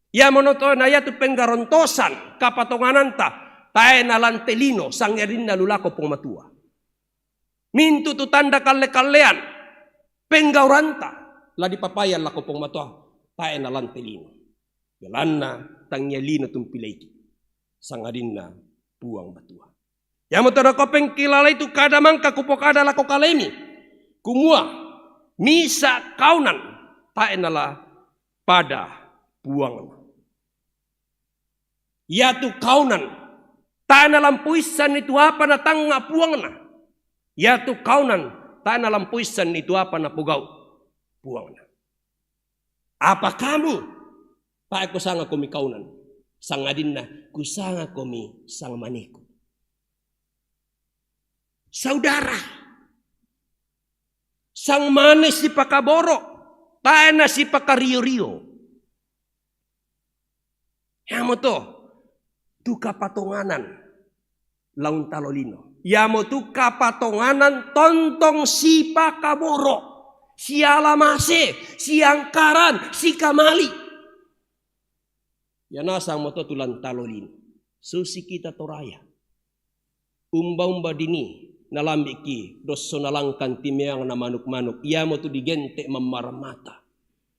Iamoto na iatu penggarontosan kapatongananta, tae' na lan te lino, sangadinna lu lako Puang Matua. Mintu' tu tanda kalle-kallean penggauranta la dipapayan lako Puang Matua, tae' na lan te lino. Belanna tangia lino tu mpileiki, sangadinna Puang Matua. Iamoto nakopengkilalai tu kada mangka kupokada lako kalemi, kumua, misa' kaunan tae' na la pada puangna. Iatu kaunan tae' nalampoissanni tu apa natangnga' puangna. Iatu kaunan tae' nalampoissanni tu apa napogau' puangna. Apa kamu? Tae' kusangakomi kaunan, sangadinna kusangakomi sangmaneku. Saudara. Sang mane sipakaboro', tae' na sipakario-rio. Iamoto tu kapatonganan laun talo lino. Iamotu kapatonganan tontong sipakaboro', sialamase, siangkaran, sikamali'. Ia nasang moto tu laun talo lino. Susi kita Toraya. Umba-umba dini nalambi'ki dosso nalangkan timeang na manuk-manuk. Iamotu digente' mammaran mata.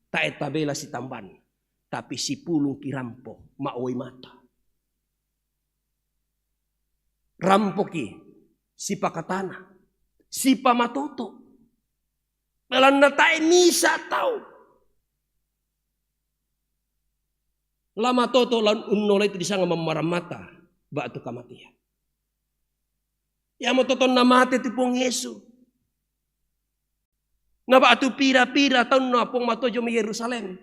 Tae' tabela sitamban. Tapi sipulungki rampo ma'oi mata. Rampoki sipakatana, sipamatoto'. Belanna tae' misa' tau la matoto' la unnolai tu disanga mammaran mata ba'tu kamatean. Iamoto tonna mate tu Puang Yesu. Na ba'tu pira-pira taunna Puang Matua jomai Yerusalem.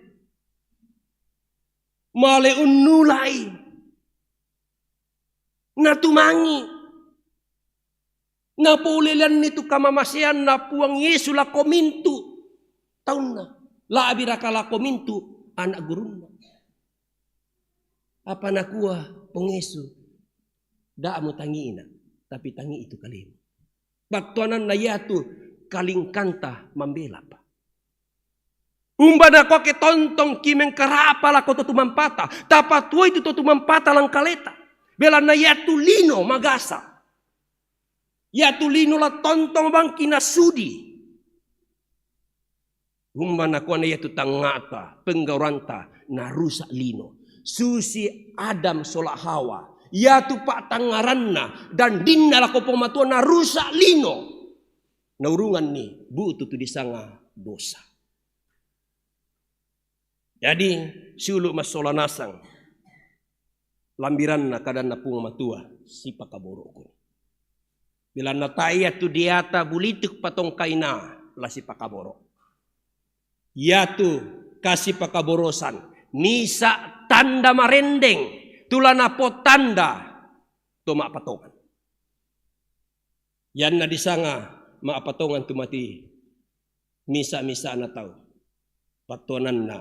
Male unnulai. Natumangi. Napoleleanni tu kamamaseanna Puang Yesu lako mintu' taunna. La'biraka lako mintu' ana' gurunna. Apa nakua Puang Yesu, "Da' mutangi'i, Na', tapi tangi'i tu kalemu." Battuananna iatu kalingkanta mambelapa. Umba nakua ke tontongki mengkara'pa lako to tumampata, tapatuoi tu to tumampata langkaleta. Belanna iatu lino magasa. Iatu lino la tontong bangki nasudi. Umba nakuana iatu tangnga'ta, penggauranta, narusa' lino. Susi Adam sola Hawa. Iatu pa'tangngaranna, dandinna lako Puang Matua narusa' lino. Naurunganni bu'tu tu disanga dosa. Jadi, siulu' massola nasang. Lambiranna kadanna Puang Matua, sipakaboro'ku. Belanna tae' iatu deata bulituk patongkaina la sipakaboro'. Iatu kasipakaborosan, misa' tanda marendeng, tu la napotanda to ma'patongan. Ianna disanga ma'patongan tu mati misa'-misa'na tau. Battuananna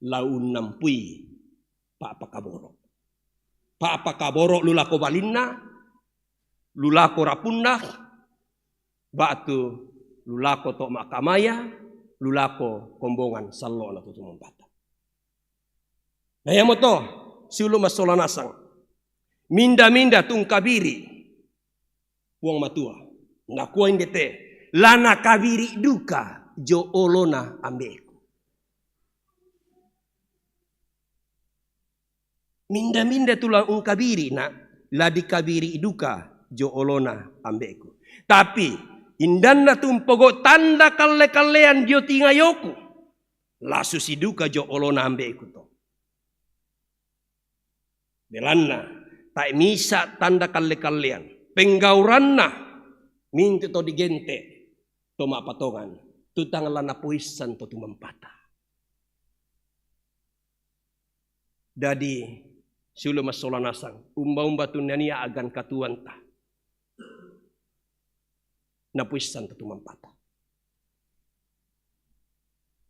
la unnampui pa'pakaboro'. Pa'pakaboro' lu lako balinna, lu lako rapunna, ba'tu lu lako to ma'kamaya, lu lako kombongan sallo'na to tumampata. Na iamoto siulu' massola nasang. Minda-minda tu ungkabiri' Puang Matua. Nakua inde te, la nakabiri' duka jo olona Ambe'ku. Minda-minda tu la ungkabiri', Na', la dikabiri' duka jo olona Ambe'ku. Tapi indanna tu umpogau' tanda kalle-kallean dio tingayoku, la susi duka jo olona Ambe'ku to. Belanna tae' misa' tanda kalle-kallean, penggauranna mintu' to digente' to ma'patongan, tu tang la napoissan to tumampata. Dadi, siulu' massola nasang, umba-umba tu nania a'gan katuoanta, napoissan to tumampata.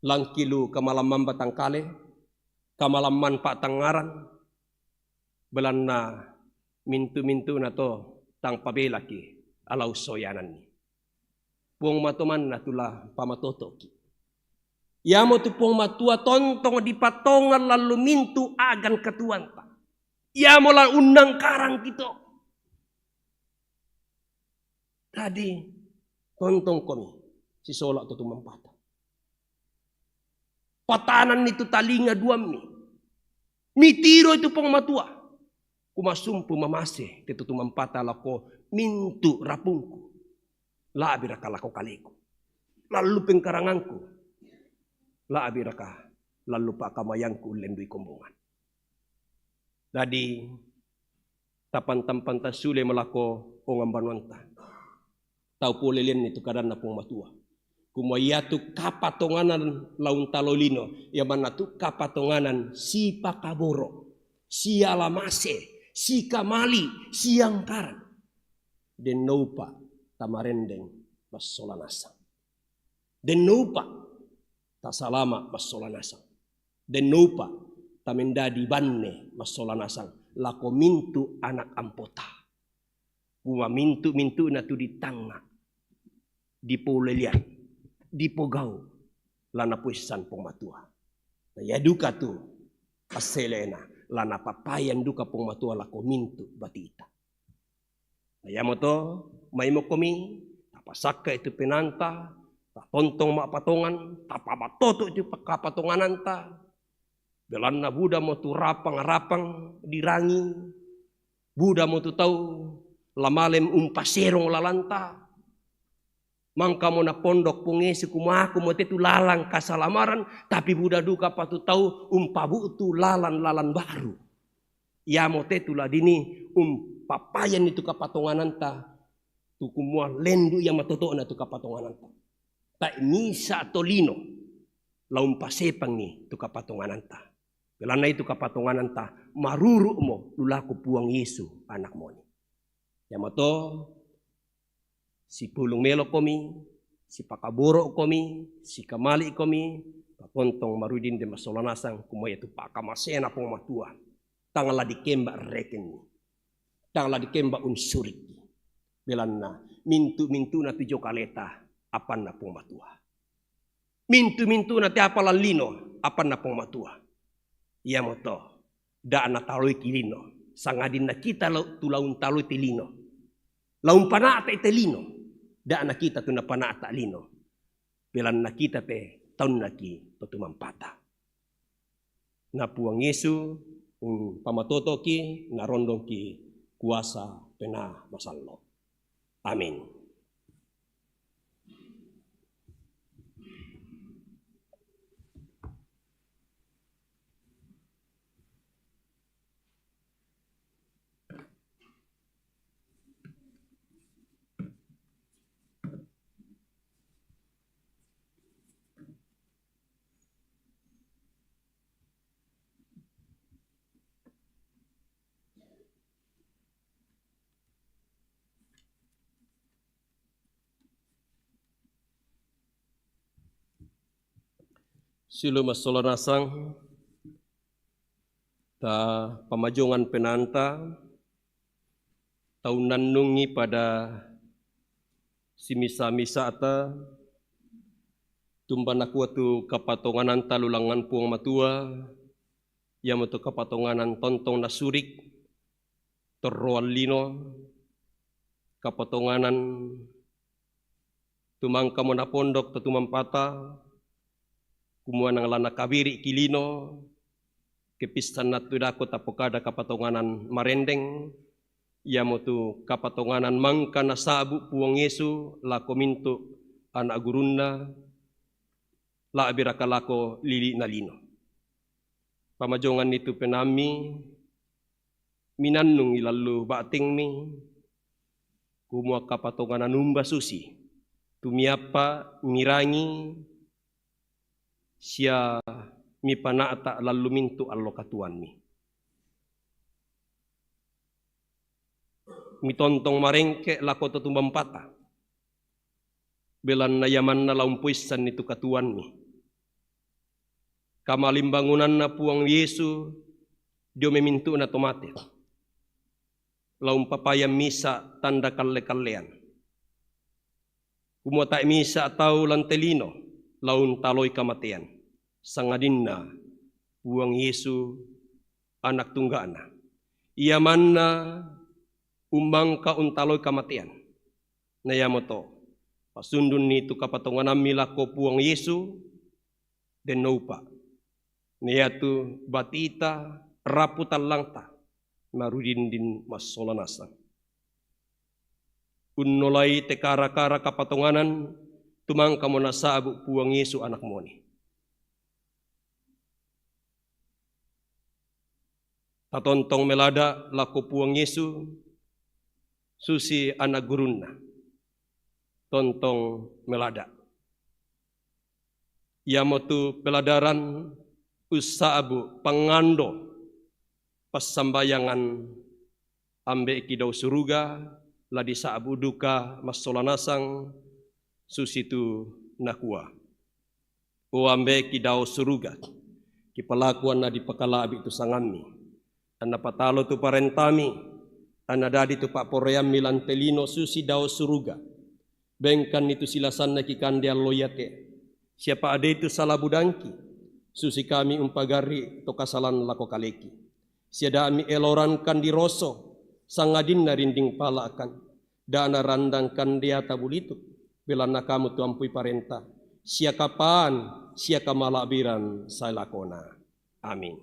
Langki lu kamalamman batangkale, kamalamman pa'tangngaran, belanna mintu'-mintu'na to tang pabelaki ala ussoyananni. Puang Matua manna tu la pamatoto'ki. Iamotu Puang Matua tontong dipatongan lallu mintu' a'gan katuoanta. Iamo la unnangkarangki to. Dadi, tontongkomi sisola' to tumampata. Patananni tu talinga duammi. Mitiroi tu Puang Matua. Kumasumpu mamase te to tumampata lako mintu' rapungku. La'biraka lako kaleku. Lallu pengkarangangku. La'biraka lallu pa'kamayangku ullendui kombongan. Dadi, tapan-tampanta sule malako ongang banuanta. Tau poleleanni tu kadanna Puang Matua. Kumua iatu kapatonganan laung talo lino, ia manna tu kapatonganan sipakaboro', sialamase, sikamali', siangkaran. Den noupa tamarendeng massola nasang. Den noupa tasalama massola nasang. Den noupa tamendadi banne massola nasang lako mintu' anak ampota. Kumua mintu'-mintu'na tu ditangnga', dipoulelean, dipogau', la napoissan Puang Matua. Na ia duka tu asselena, la napapayan duka Puang Matua lako mintu' batita. Na iamoto, maimokomi, tapasakka' itu penaanta, tatontong ma'patongan, tapabattoto' itu kapatongananta, belanna budamo tu rapang-rapang dirangi, budamo tu tau la malem umpaserong lalanta. Mangkamo napondok Puang Yesu, kumua aku mo te tu lalan kasalamaran, tapi buda dukapa tu tau umpabu'tu lalan-lalan baru. Iamo te tu la dini umpapayan itu kapatongananta, tu kumua lendu' ia matoto'na tu kapatongananta. Tae' misa' tolino la umpasepangi tu kapatongananta. Belanna itu kapatongananta maruru'mo lu lako Puang Yesu anakmoni. Iamoto, sipulung melokomi, sipakaboro'komi, sikamali'komi, tatontong marudin den massola nasang, kumua ia tu pa'kamasena Puang Matua, tang la dikemba' rekenni, tang la dikemba' unsurikki. Belanna mintu'-mintu'na tu dio kaleta apanna Puang Matua. Mintu'-mintu'na te apa lan lino apanna Puang Matua. Iamoto, da' nataloiki lino, sangadinna kita la, tu la untaloi te lino. La umpana'ta' te lino, da' na kita tu napana'ta' lino. Belanna kita te taunnaki to tumampata. Na Puang Yesu umpamatoto'ki, narondongki kuasa Penaa Masallo'. Amin. Siulu' massola nasang, ta pamajongan penaanta, tau nannungi pada simisa-misa'ta, tumba nakua tu kapatongananta lu langngan Puang Matua, iamotu kapatonganan tontong nasurik, torroan lino, kapatonganan tu mangkamo napondok to tumampata, kumua nang la nakabiri'ki lino, kepissanna tu dako tapokada kapatonganan marendeng, iamotu kapatonganan mangka nasa'bu' Puang Yesu lako mintu' ana' gurunna, la'biraka lako lili'na lino. Pamajonganni tu penaammi, minannungi lallu ba'tengmi, kumua kapatonganan umba susi, tu miappa', mirangi, sia mipana'ta' lallu mintu' allo katuoammi. Mitontong marengke' lako to tumampata, belanna ia manna la umpoissanni tu katuoammi. Kamalimbangunanna Puang Yesu dio mai mintu'na to mate, la umpapayan misa' tanda kalle-kallean. Kumua tae' misa' tau lan te lino la untaloi kamatean, sangadinna Puang Yesu Anak Tungga'na. Ia manna ummangka untaloi kamatean. Na iamoto, pasundunni tu kapatonganammi lako Puang Yesu, den noupa. Na iatu batita rapu tallangta, marudindin massola nasang. Unnolai te kara-kara kapatonganan, tu mangkamo nasa'bu' Puang Yesu Anakmoni. Tatontong melada' lako Puang Yesu, susi ana' gurunna. Tontong melada'. Iamotu peladaran ussa'bu' pangando passambayangan Ambe'ki dao suruga, la disa'bu' duka massola nasang, susitu nakua, O Ambe' ki dao suruga, kipalaku anna dipakala'bi' tu sangamMi, anna patalo tu parentaMi, anna dadi tu pa'poraiamMi lan te lino susi dao suruga. Bengkanni tu silasanna kikande allo iate, sia pa'dei tu sala budangki, susi kami umpagarri' to kasalan lako kaleki. Sia da'mi eloran kandiroso, sangadinna rinding pala'kan, da' narandang kandeata bulituk, belanna Kamu tu ampui parenta, sia kapaan, sia kamala'biran sae lakona. Amin.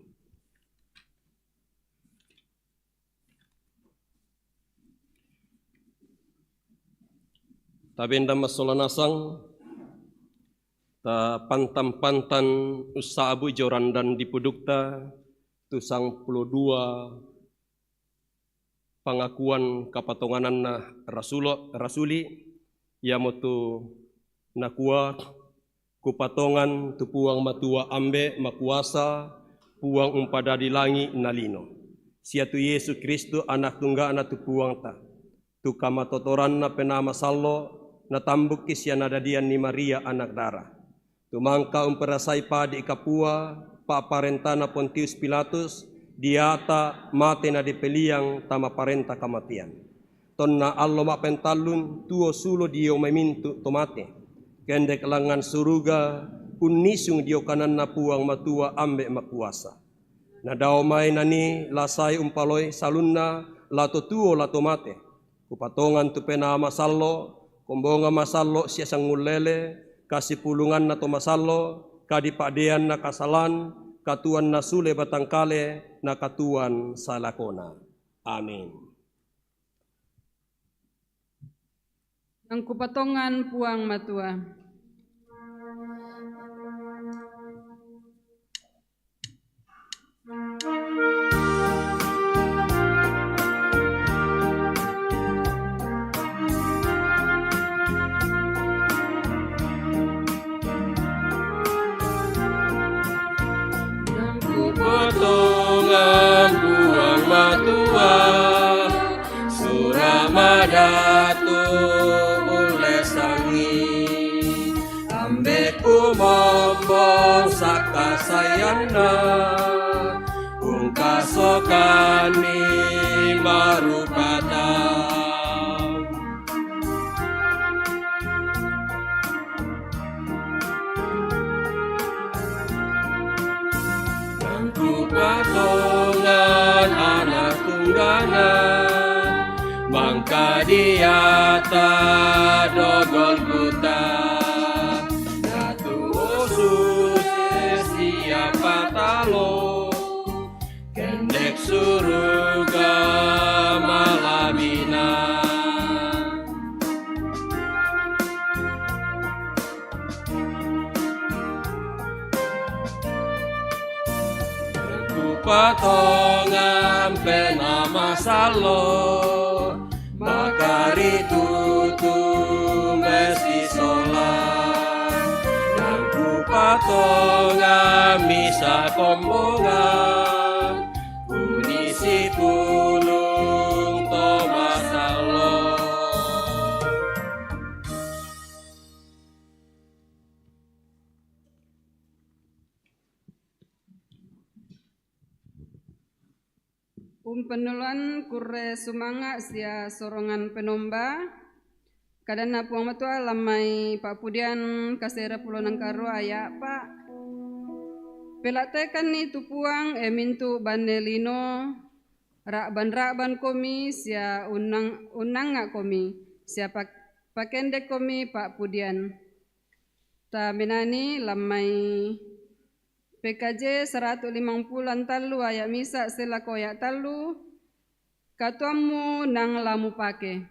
Tabendang massola nasang, tapantan-pantan ussa'bu' jorandan dipudukta, tu sangpulo dua pangakuan kapatongananna rasulo-, rasuli, iamotu nakua, Kupatongan tu Puang Matua Ambe' Makuasa, Puang umpadadi langi' na lino, sia tu Yesu Kristu Ana' Tungga'na tu Puangta, tu kamatotoranna Penaa Masallo', natambukki sia nadadian ni Maria ana' dara. Tu mangka umperasai padi' kapua pa'parentana Pontius Pilatus, diata mate nadipeliang tama parenta kamatean. Tonna allo ma'pentallun tuo sulo dio mai mintu' to mate, kendek langngan suruga, unnisung dio kananna Puang Matua Ambe' Makuasa. Nadao mai nanii la sae umpaloi salunna la to tuo la to mate. Kupatongan tu Penaa Masallo', kombongan masallo' sia sangullele, kasipulunganna to masallo', kadipa'deianna kasalan, katuoanna sule batang kale, na katuoan sae lakona. Amin. Nangkupatongan Puang Matua. Nangkupatongan Puang Matua, sura' madatu ulle sangi', Ambe' kumombong sakka saeanna, ungkasokanni marupata. Nangkupatongan Ana' Tungga'na, mangkadiata do Golgota, datu osu sia patalo, kendek suruga mala'bina. Kupatongan Penaa Masallo', makaritutu mesi sola. Nangkupatongan misa kombongan, unisi pulung to masallo'. Umpennulluan kurre sumanga' sia sorongan penomba. Kadanna Puang Matua lan mai Pa'pudian kasera pulo nangkarua aya' eppa'. Pela'tekanni tu Puang, e mintu' banne lino, ra'ban-ra'bankomi sia unnang-, unnangnga'komi sia pak-, pakendekkomi pa'pudian. Tamenani lan mai P K J saratu limangpulo tallu aya' misa' sellako aya' tallu, katuoammu nang la mupake.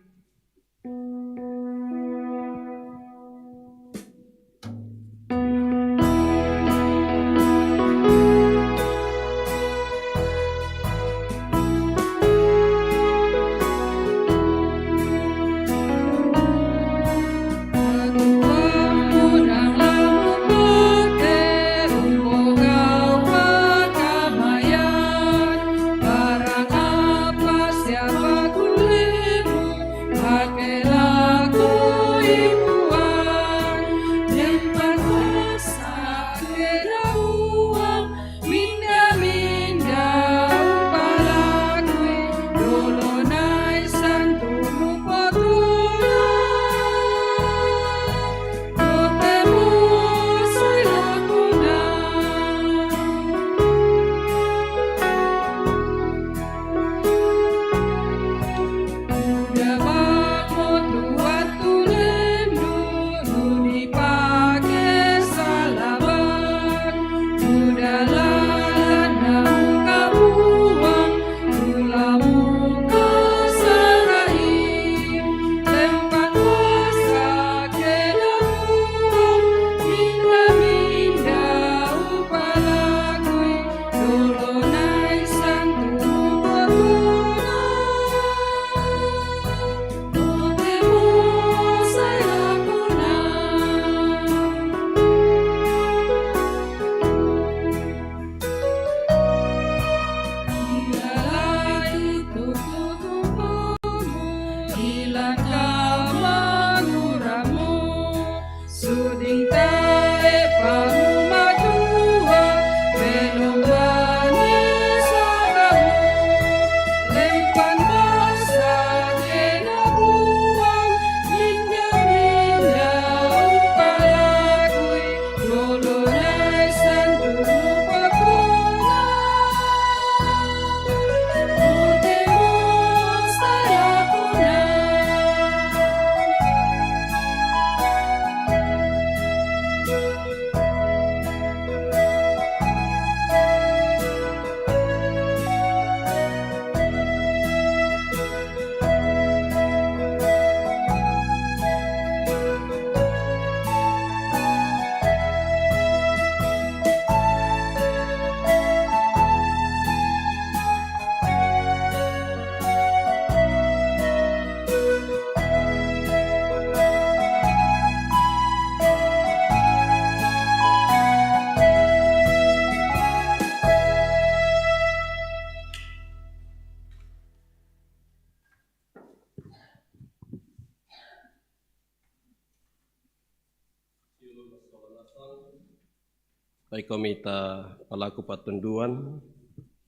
Baik, kami ta palaku patunduan,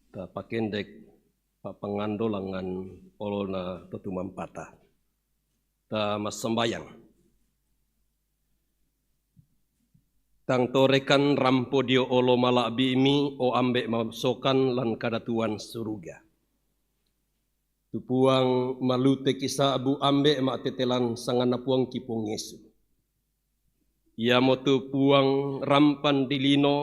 ta pakendek papangando langan olona totumampata. Ta masambayang. Tang torekan rampo dio olo mala'bi'mi, o ambe' masokan lan kadatuan suruga. Tu Puang malute kisa'bu ambe' ma'tetelan sanganna Puangki Puang Yesu. Iamotu Puang rampan di lino,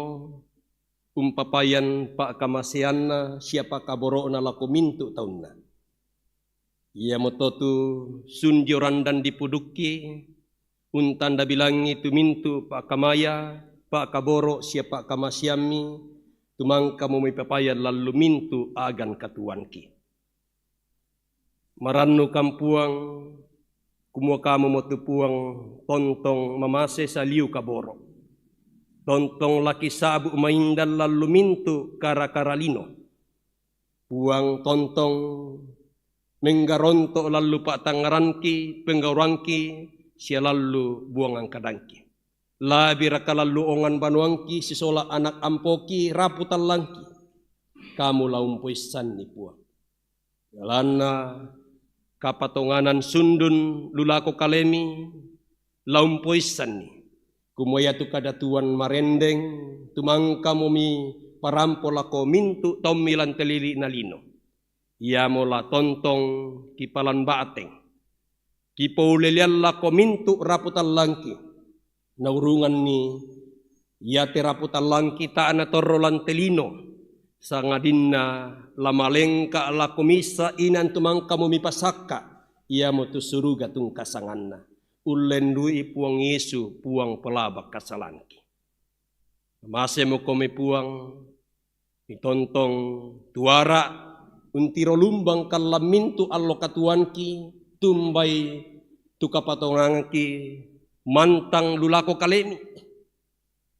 umpapayan pa'kamaseanna sia pa'kaboro'na lako mintu' taunna. Iamoto tu sun dio randan dipudukki, untanda bilangi tu mintu' pa'kamaya, pa'kaboro' sia pa'kamaseammi, tu mangkamo mipapayan lallu mintu' a'gan katuoanki. Marannukan Puang, kumua kamumo tu Puang tontong mamase saliu kaboro'. Tontong la kisa'bu maindan lallu mintu' kara-kara lino. Puang tontong menggaronto' lallu pa'tangngaranki, penggauranki, sia lallu buangan kadangki. La'biraka lallu ongan banuangki sisola anak ampoki rapu tallangki. Kamu la umpoissanni Puang. Belanna kapatonganan sundun lu lako kalemi, la umpoissanni. Kumua iatu kadatuan marendeng, tu mangkamo miparampo lako mintu' taummi lan te lili'na lino. Iamo la tontong kipalan ba'teng. Kipoulelean lako mintu' rapu tallangki. Naurunganni iate rapu tallangki tae' natorro lan te lino, sangadinna la malengka lako misa' inan tu mangkamo mipasakka, iamotu suruga tungka sanganna. Ullendu'i Puang Yesu, Puang pelaba kasalangki. Masemoko mai Puang, mitontong tuara' untiro lumbang kallammintu allo katuoanki, tumbai tu kapatonganki mantang lu lako kalemi.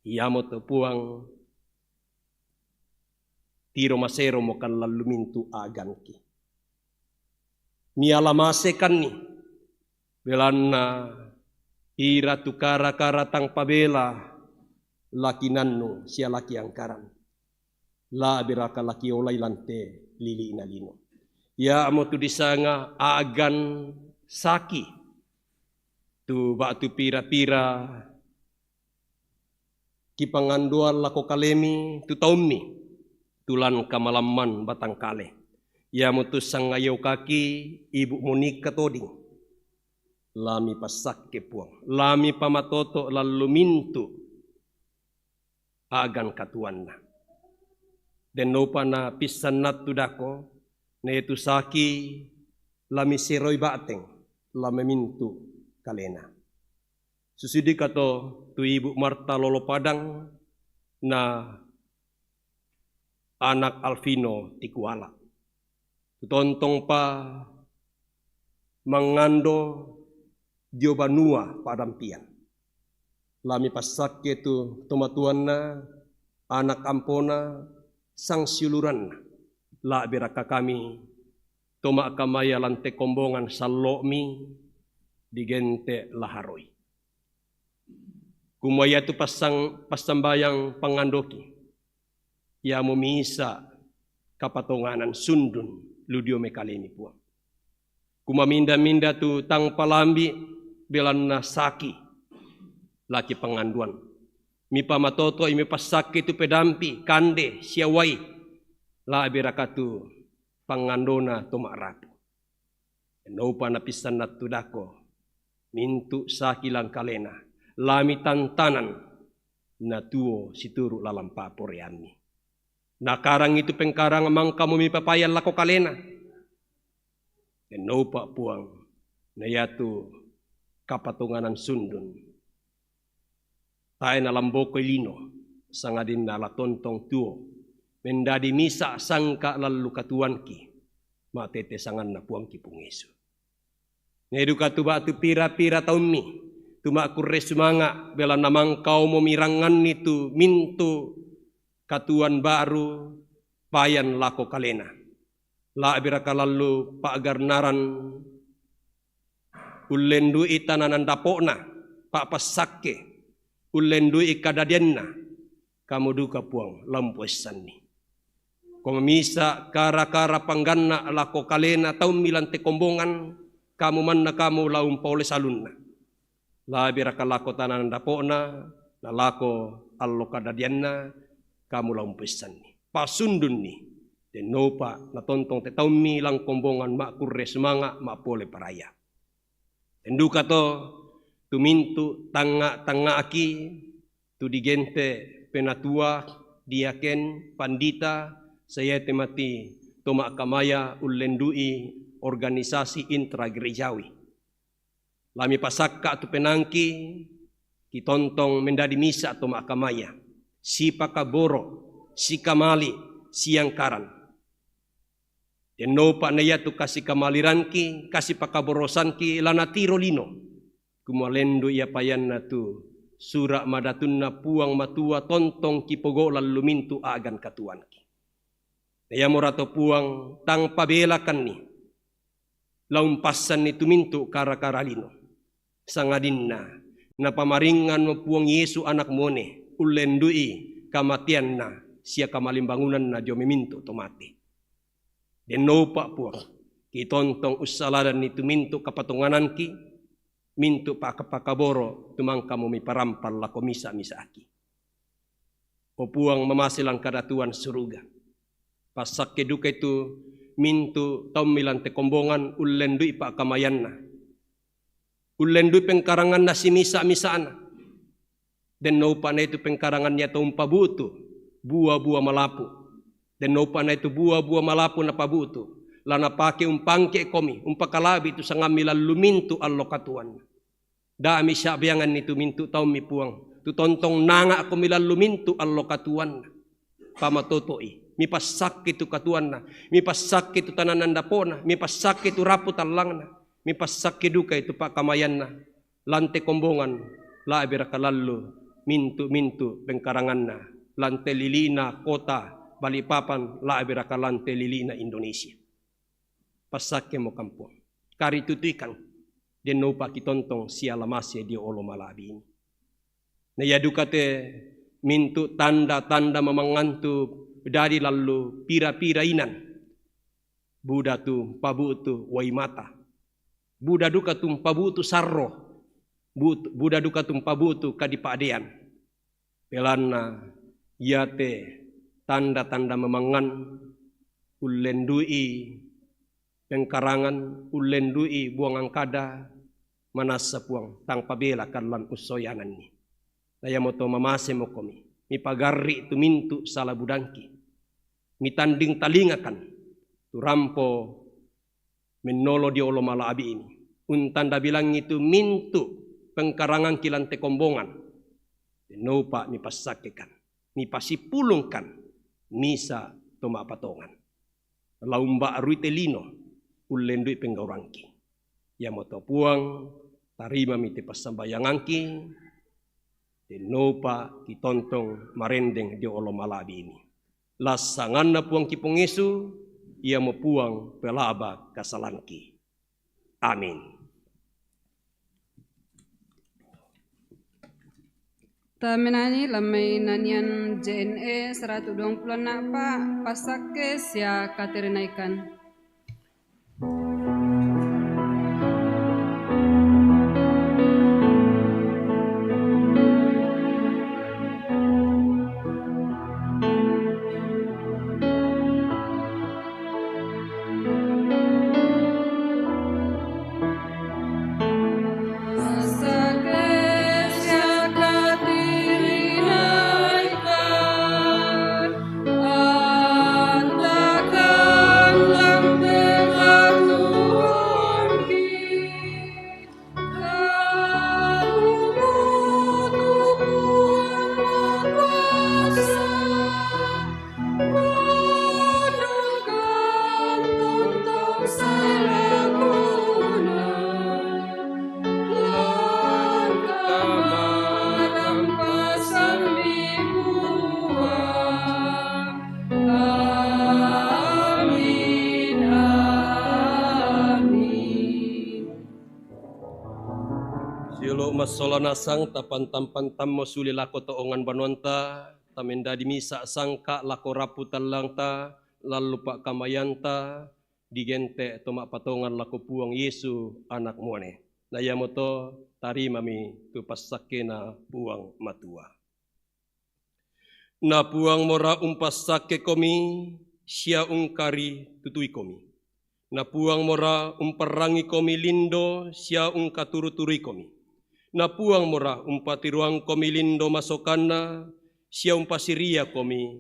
Iamoto Puang, tiro maseromo kallammintu a'ganki. Miala masekanni, belanna ira tu kara-kara tang pabela la kinannu sia la kiangkaran. La'biraka la kiolai lan te lili'na lino. Iamotu disanga a'gan saki, tu ba'tu pira-pira kipangandoan lako kalemi tu taummi, tu lan kamalamman batang kale. Iamotu sangayo kaki ibu' Monika Toding. La mipassakke Puang, la mipamatoto' lallu mintu' a'gan katuoanna. Dennopa napissannattu dako, na iatu saki la miseroi ba'teng, la mamintu' kalena. Susidika to tu ibu' Marta Lolo Padang na anak Alvino Tikuala. Tontongpa mangando dio banua padampian. La mipassakke tu tomatuanna, anak ampona, sangsiuluranna. La'biraka kami to ma'kamaya lan te kombongan sallo'mi digente' laharoi. Kumua iatu passang-, passambayang pangandoki, iamo misa' kapatonganan sundun lu dio mai kalemi Puang. Kumaminda-minda tu tang palambi' belanna saki la kipangandoan. Mipamatoto'i mipassakke tu pedampi, kande, sia uai, la'biraka tu pangandona to ma'rapu. Ennoupa napissannattu dako, mintu' saki lan kalena, la mitantanan, natuo situru' lalan pa'poraiammi. Nakarangi tu pengkarang mangkamo mipapayan lako kalena. Ennoupa Puang, na iatu kapatonganan sundun. Tae' nalambokoi lino, sangadinna la tontong tuo, mendadi misa' sangka' lallu katuoanki, ma'tete sanganna Puangki Puang Yesu. Na iadu katu ba'tu pira-pira taummi, tu ma'kurre sumanga', belanna mangkaomo mirangnganni tu mintu' katuoan ba'ru payan lako kalena. La'biraka lallu pa'garnaran, ullendu'i tananan dapo'na, pa'passakke, ullendu'i kadadianna, Kamu duka Puang la umpoessanni. Ko mamisa kara-kara pangganna lako kalena taummi lan te kombongan, kamu manna kamu la umpaole salunna. Labiraka lako tanana dapo'na, na lako allo kadadianna, kamu la umpoessanni. Pasundunni, dennopa natontong te taummi lan kombongan makkurre sumanga' ma'pole paraya. Tenduka to, tumintu tangnga'-tangnga'ki, tu digente penatua, diaken, pandita, sayae te mati to ma'kamaya ullendui organisasi intra gerejawi. La mipasakka' tu penaangki, kitontong mendadi misa' to ma'kamaya, sipakaboro', sikamali', siangkaran. Dennopa na iatu kasikamaliranki, kasipakaborosanki la natiro lino, kumua lendu' ia payanna tu sura' madatunna Puang Matua tontong kipogau' lan lumintu a'gan katuoanki. Na iamora to Puang, tang pabelakanni, la umpassanni tumintu kara-kara lino. Sangadinna, napamaringnganmo Puang Yesu Anak muane, ullendui kamateanna sia kamalimbangunanna dio mai mintu to mate. Dennopa Puang, kitontong ussaladanni tumintu kapatongananki, mintu pakapakaboro' tumangkamo miparampa lako misa'-misa'ki. O Puang mamase lan kadatuan suruga. Passakke dukai tu mintu taummi lan te kombongan ullendui pa'kamayanna. Ullendui pengkaranganna simisa-misana. Dennopa naitu pengkaranganna ia to umpabu'tu bua-bua malapu. Dennopa naitu bua-bua malapu napabu'tu, la napake umpangke'komi, umpakala'bi tu sangammi lan lumintu allo katuoanna. Da' misa'bianganni tu mintu taummi Puang, tu tontong nanga'komi lan lumintu allo katuoanna. Pamatoto'i, mipassakke tu katuoanna, mipassakke tu tananan dapo'na, mipassakke tu rapu tallangna, mipassakke dukai tu pa'kamayanna, lan te kombongan, la'biraka lallu mintu-mintu pengkaranganna, lan te lili'na kota Balikpapan, la'biraka lan te lili'na Indonesia. Passakkemo kan Puang. Karitutuikan, dennopa kitontong sia la mase dio olo mala'bimu. Na ia duka te mintu tanda-tanda mamangngantu dadi lallu pira-pira inan. Buda tu mpabu'tu uai mata. Buda duka tu mpabu'tu sarro. Bu-, buda duka tu mpabu'tu kadipa'dean. Belanna iate tanda-tanda mamangngan ullendui pengkarangan, ullendui buangan kada, manassa Puang, tang pabelakan lan ussoyananni. Na iamoto mamasemokomi, mipagarri' tu mintu sala budangki, mitanding talingakan tu rampo mennolo dio olo mala'bi'mi, untanda bilangngi tu mintu pengkarangangki lan te kombongan, dennopa mipassakkekan, mipasipulungkan misa to ma'patongan. La umba'rui te lino, ullendui penggaurangki. Iamoto Puang, tarimami te passambayangangki, dennopa kitontong marendeng dio olo mala'bi'mi. Lassanganna Puangki Puang Yesu, iamo Puang pelaba kasalangki. Amin. Tamenani lammai nanian J N E seratus dua puluh enam, Pak, passakke sia katerenaikan. Siolo' massola nasang tapantampan tammo suli lako to ongan banuanta, ta mendadi misa sangka lako rapu tallangta, lallupa kamayanta, digente to mapatongan lako Puang Yesu Anak muane. Na iamoto tarimami tu passakkena Puang Matua. Na Puang mora umpassakke komi sia ungkari tutui komi. Na Puang mora umparrangi komi lindo sia ungkaturu-turui komi. Na Puang mora umpatiruang komi lindo masokanna sia umpasiria komi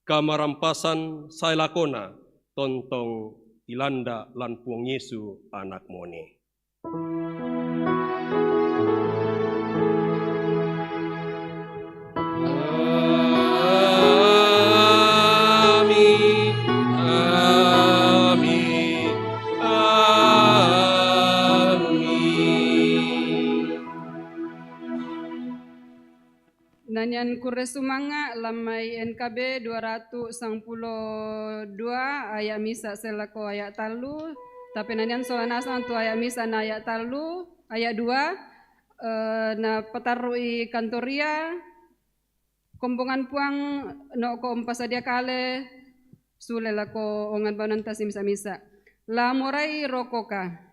kamarampasan sae lakona tontong ilanda lan Puang Yesu Anak muane. Amin. Amin. Amin. Nanian kurre sumanga' lammai N K B dua ratu sangpulo dua aya' misa' sellako aya' tallu, tapi nanian sola nasang tu aya' misa' na aya' tallu, aya' dua, eh, na patarru'i kantoria, kombongan Puang no'ko umpasadia kale, sule lako ongan banunta simisa-misa. La morai rokoka.